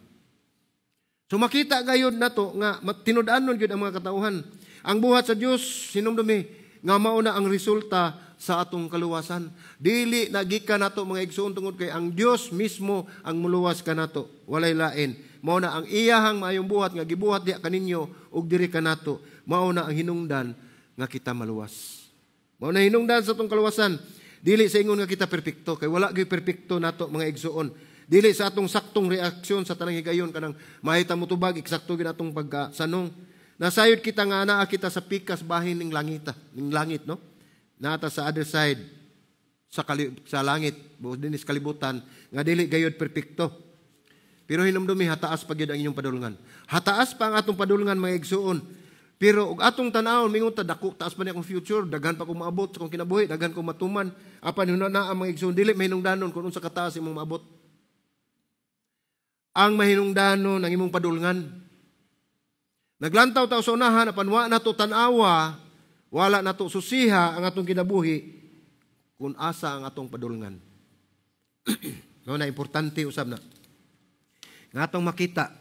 So makita gayod nato nga tinud-anon gyud ang mga katauhan. Ang buhat sa Dios, hinumdumi nga mao na ang resulta sa atong kaluwasan. Dili na gikan nato, mga igsoon, tungod kay ang Dios mismo ang muluwas kanato. Walay lain. Mao na ang iyahang maayong buhat nga gibuhat diha kaninyo ug diri kanato. Mao na ang hinungdan nga kita maluwas. Mao na hinungdan sa atong kaluwasan. Dili sa ingon nga kita perpekto, kay wala gyud perpekto nato, mga igsoon. Dili sa atong saktong reaksyon sa tanang higayon, kanang mahita mo tubag, eksakto gyud atong pagkasanong. Nasayod kita nga anaa kita sa pikas bahin ning langita, ning langit, no? Naa ta sa other side sa langit, buos dinhi sa kalibutan nga dili gayud perpekto. Pero hinumdumi, hataas pa gyud ang inyong padulngan. Hataas pa ang atong padulngan, mga igsuon. Pero og atong tan-awon, mingon ta, "Dako, taas pa ni akong future, daghan pa kong maabot sa akong kinabuhi, daghan kong matuman." Apan hunahuna ang mga igsuon, dili mahinungdanon kung unsa kataas imong maabot. Ang mahinungdanon ang imong padulngan. Naglantaw ta sa unahan, apan wa nato tan-awa, wala nato susiha ang atong kinabuhi kung asa ang atong padulngan. No na importante usab na. Nga atong makita.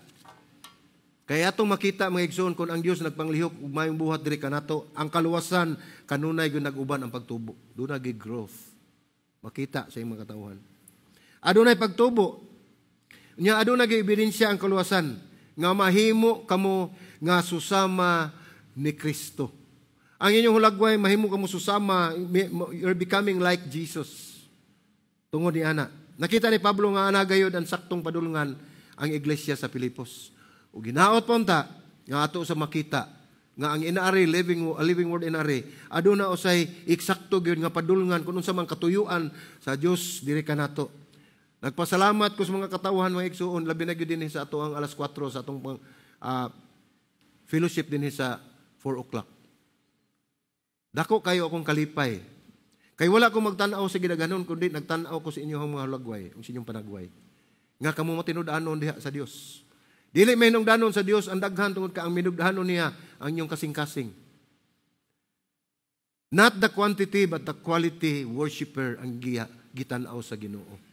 Kaya atong makita, mga igsoon, kung ang Dios nagpanglihok ug mayong buhat diri kanato, ang kaluwasan kanunay gyud nag-uban ang pagtubo. Duna gyud growth. Makita sa imong katawhan. Adunay pagtubo. Nya aduna gyud ebidensya ang kaluwasan nga mahimo kamo nga susama ni Kristo. Ang inyong hulagway, mahimo kamo susama, you're becoming like Jesus. Tungod ni ana. Nakita ni Pablo nga ana gayod ang saktong padulngan ang iglesia sa Pilipos. Ug ginaot pa unta nga ato sa makita nga ang NRA, Living Word NRA, aduna usay eksakto gyud nga padulngan kung unsa man katuyuan sa Dios diri kanato. Nagpasalamat ko sa mga katawhan, mga igsuon, labi na gyud dinhi sa ato ang alas 4 sa atong fellowship dinhi sa 4 o'clock. Dako kayo akong kalipay. Kay wala ko magtan-aw sa gidaghanon kundi nagtan-aw ko sa inyong mga hulagway, ug sa inyong panagway. Nga kamo matinud-anon diha sa Dios. Dili mahinungdanon sa Dios ang daghan tungod ka ang minugdanon niya ang inyong kasing-kasing. Not the quantity but the quality worshipper ang gitan-aw sa Ginoo.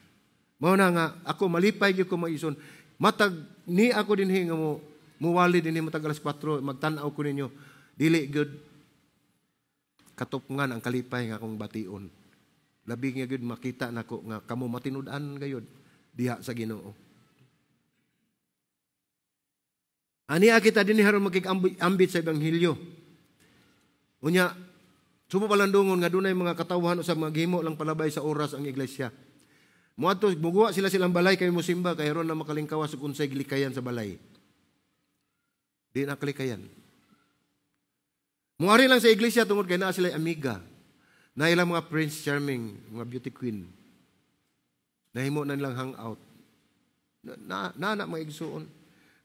Mao na nga ako malipay gyud ko, mga igsoon. Matag ni ako dinhi nga mo muwali dinhi matag alas 4, magtan-aw ko ninyo. Dili gyud katupngan ang kalipay nga akong bation. Labi nga gyud makita nako nga kamo matinud-an gayud diha sa Ginoo. Ania kita dinhi aron makig-ambit sa ebanghelyo. Unya, subo palandungon nga dunay mga katawhan usab maghimo lang palabay sa oras ang iglesia. Muadto, muguwa sila silang balay kay musimba kay ron na makalingkawas ug unsay gilikayan sa balay. Di na kalikayan. Muari lang sa iglesia tungod kay naa sila amiga. Na ilang mga prince charming, mga beauty queen. Nahimo na nilang hangout. Na na, na, na mga igsuon.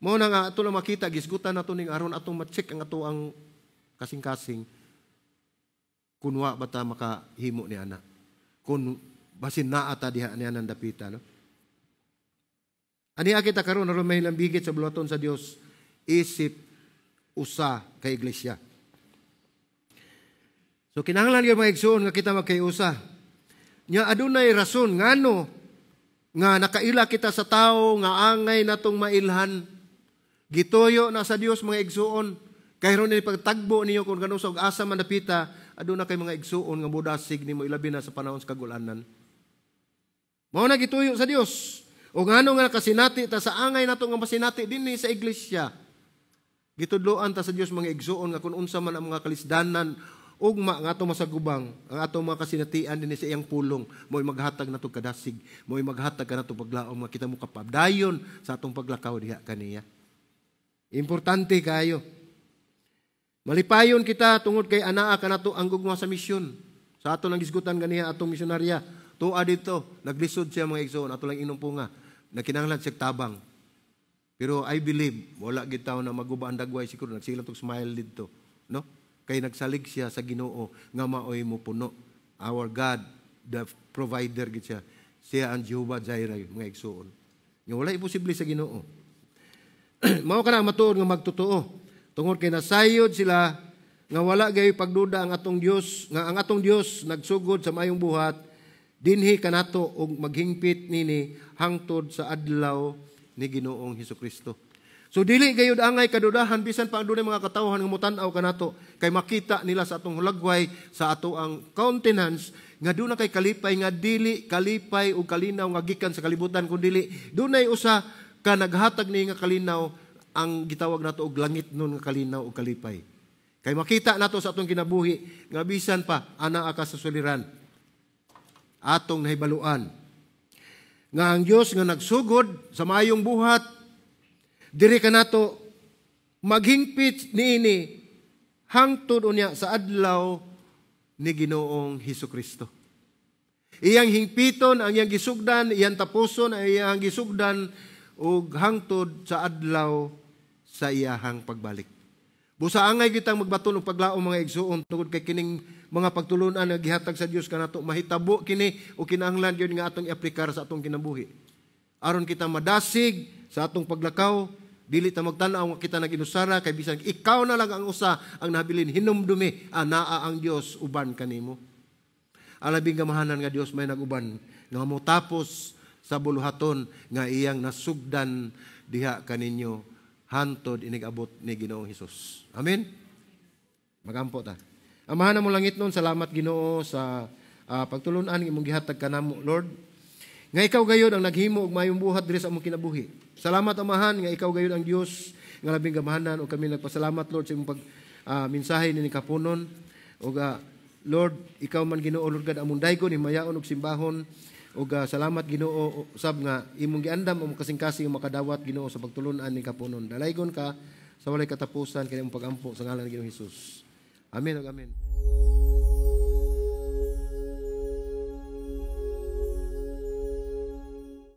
Mao na nga ato lang makita, gisgutan nato ning aron atong ma-check ang ato ang kasing-kasing kunwa ba ta makahimo ni ana. Kung basin naa ta diha niya nang dapita, no? Ani kita karon aron mahilambigit sa buluhaton sa Dios isip usa ka iglesia. So kinahanglan gyud, mga igsoon, nga kita magkayusa. Nya adunay rason ngano nga nakaila kita sa tao nga angay natong mailhan. Gituyo na sa Dios, mga igsuon. Kay ron ni pagtagbo niyo kung kanus-a og asa man dapita, aduna kay mga igsuon nga modasig nimo, ilabi na sa panahon sa kagulanan. Mao na gituyo sa Dios. O ngano nga nakasinati ta sa angay nato nga masinati dinhi sa iglesia. Gitudloan ta sa Dios, mga igsuon, nga kung unsa man ang mga kalisdanan ugma nga atong masagubang ang atong mga kasinatian dinhi sa iyang pulong, mo'y maghatag nato kadasig, mo'y maghatag kanato paglaom nga kita mo kapadayon sa atong paglakaw diha kaniya. Importante kayo. Malipayon kita tungod kay anaa kanato ang gugma sa misyon. Sa ato lang gisgutan ganiha atong misyonarya. Tuwa dito, naglisod siya, mga igsoon, ato lang inumpunga, na kinahanglan siya tabang. Pero I believe, wala gid na maguba ang dagway siguro, nagsilang tog smile dito. No? Kay nagsalig siya sa Ginoo nga maoy mo puno. Our God, the provider gid siya. Siya ang Jehovah Jireh, mga igsoon. Nga wala imposible sa Ginoo. Mao kana matuod nga magtotoo. Tungod kay nasayod sila nga wala gayoy pagduda ang atong Dios, nga ang atong Dios nagsugod sa maayong buhat dinhi kanato og maghingpit nini hangtod sa adlaw ni Ginoong Hesukristo. So dili gayud angay kadudahan bisan pa ang dunay mga katawhan nga motan-aw kanato, kay makita nila sa atong hulagway, sa ato ang countenance, nga duna kay kalipay nga dili kalipay o kalinaw nga gikan sa kalibutan, kun dili dunay usa ka naghatag ni nga kalinaw, ang gitawag nato og langit nun nga kalinaw og kalipay. Kay makita nato sa atong kinabuhi nga bisan pa anaa ka sa suliran, atong nahibaluan nga ang Dios nga nagsugod sa maayong buhat diri kanato maghingpit niini hangtod unya sa adlaw ni Ginoong Hesus Kristo. Iyang hingpiton ang iyang gisugdan, iyang tapuson ang iyang gisugdan ug hangtod sa adlaw sa iyahang pagbalik. Busa angay kitang magbaton og paglaom, mga igsuon, tungod kay kining mga pagtulunan nga gihatag sa Dios kanato mahitabo kini o kinahanglan gyud nga atong iaplikar sa atong kinabuhi. Aron kita madasig sa atong paglakaw, dili ta magtan-aw nga kita nag-inusara, kay bisan ikaw na lang ang usa ang nabilin, hinumdumi anaa ang Dios uban kanimo. Ang labing gamahanan nga Dios may naguban nga motapos sa buluhaton nga iyang nasugdan diha kaninyo hantod inig-abot ni Ginoong Hesus. Amen. Magampo ta. Amahan namo langit nun, salamat, Ginoo, sa pagtulunan imong gihatag kanamo, Lord. Nga ikaw gayud ang naghimo og maayong buhat diri sa among kinabuhi. Salamat, Amahan, nga ikaw gayud ang Dios nga labing gamahanan ug kami nagpasalamat, Lord, sa imong pag mensahe ni kapunon. Ug Lord, ikaw man, Ginoo, Lord God, among daygon, himayaon ug simbahon. Ug salamat, Ginoo, sab nga imong giandam among kasing-kasing makadawat, Ginoo, sa pagtulunan ni kapunon. Dalaygon ka sa walay katapusan kay imong pagampo sa ngalan ni Ginoong Hesus. Amen ug amen.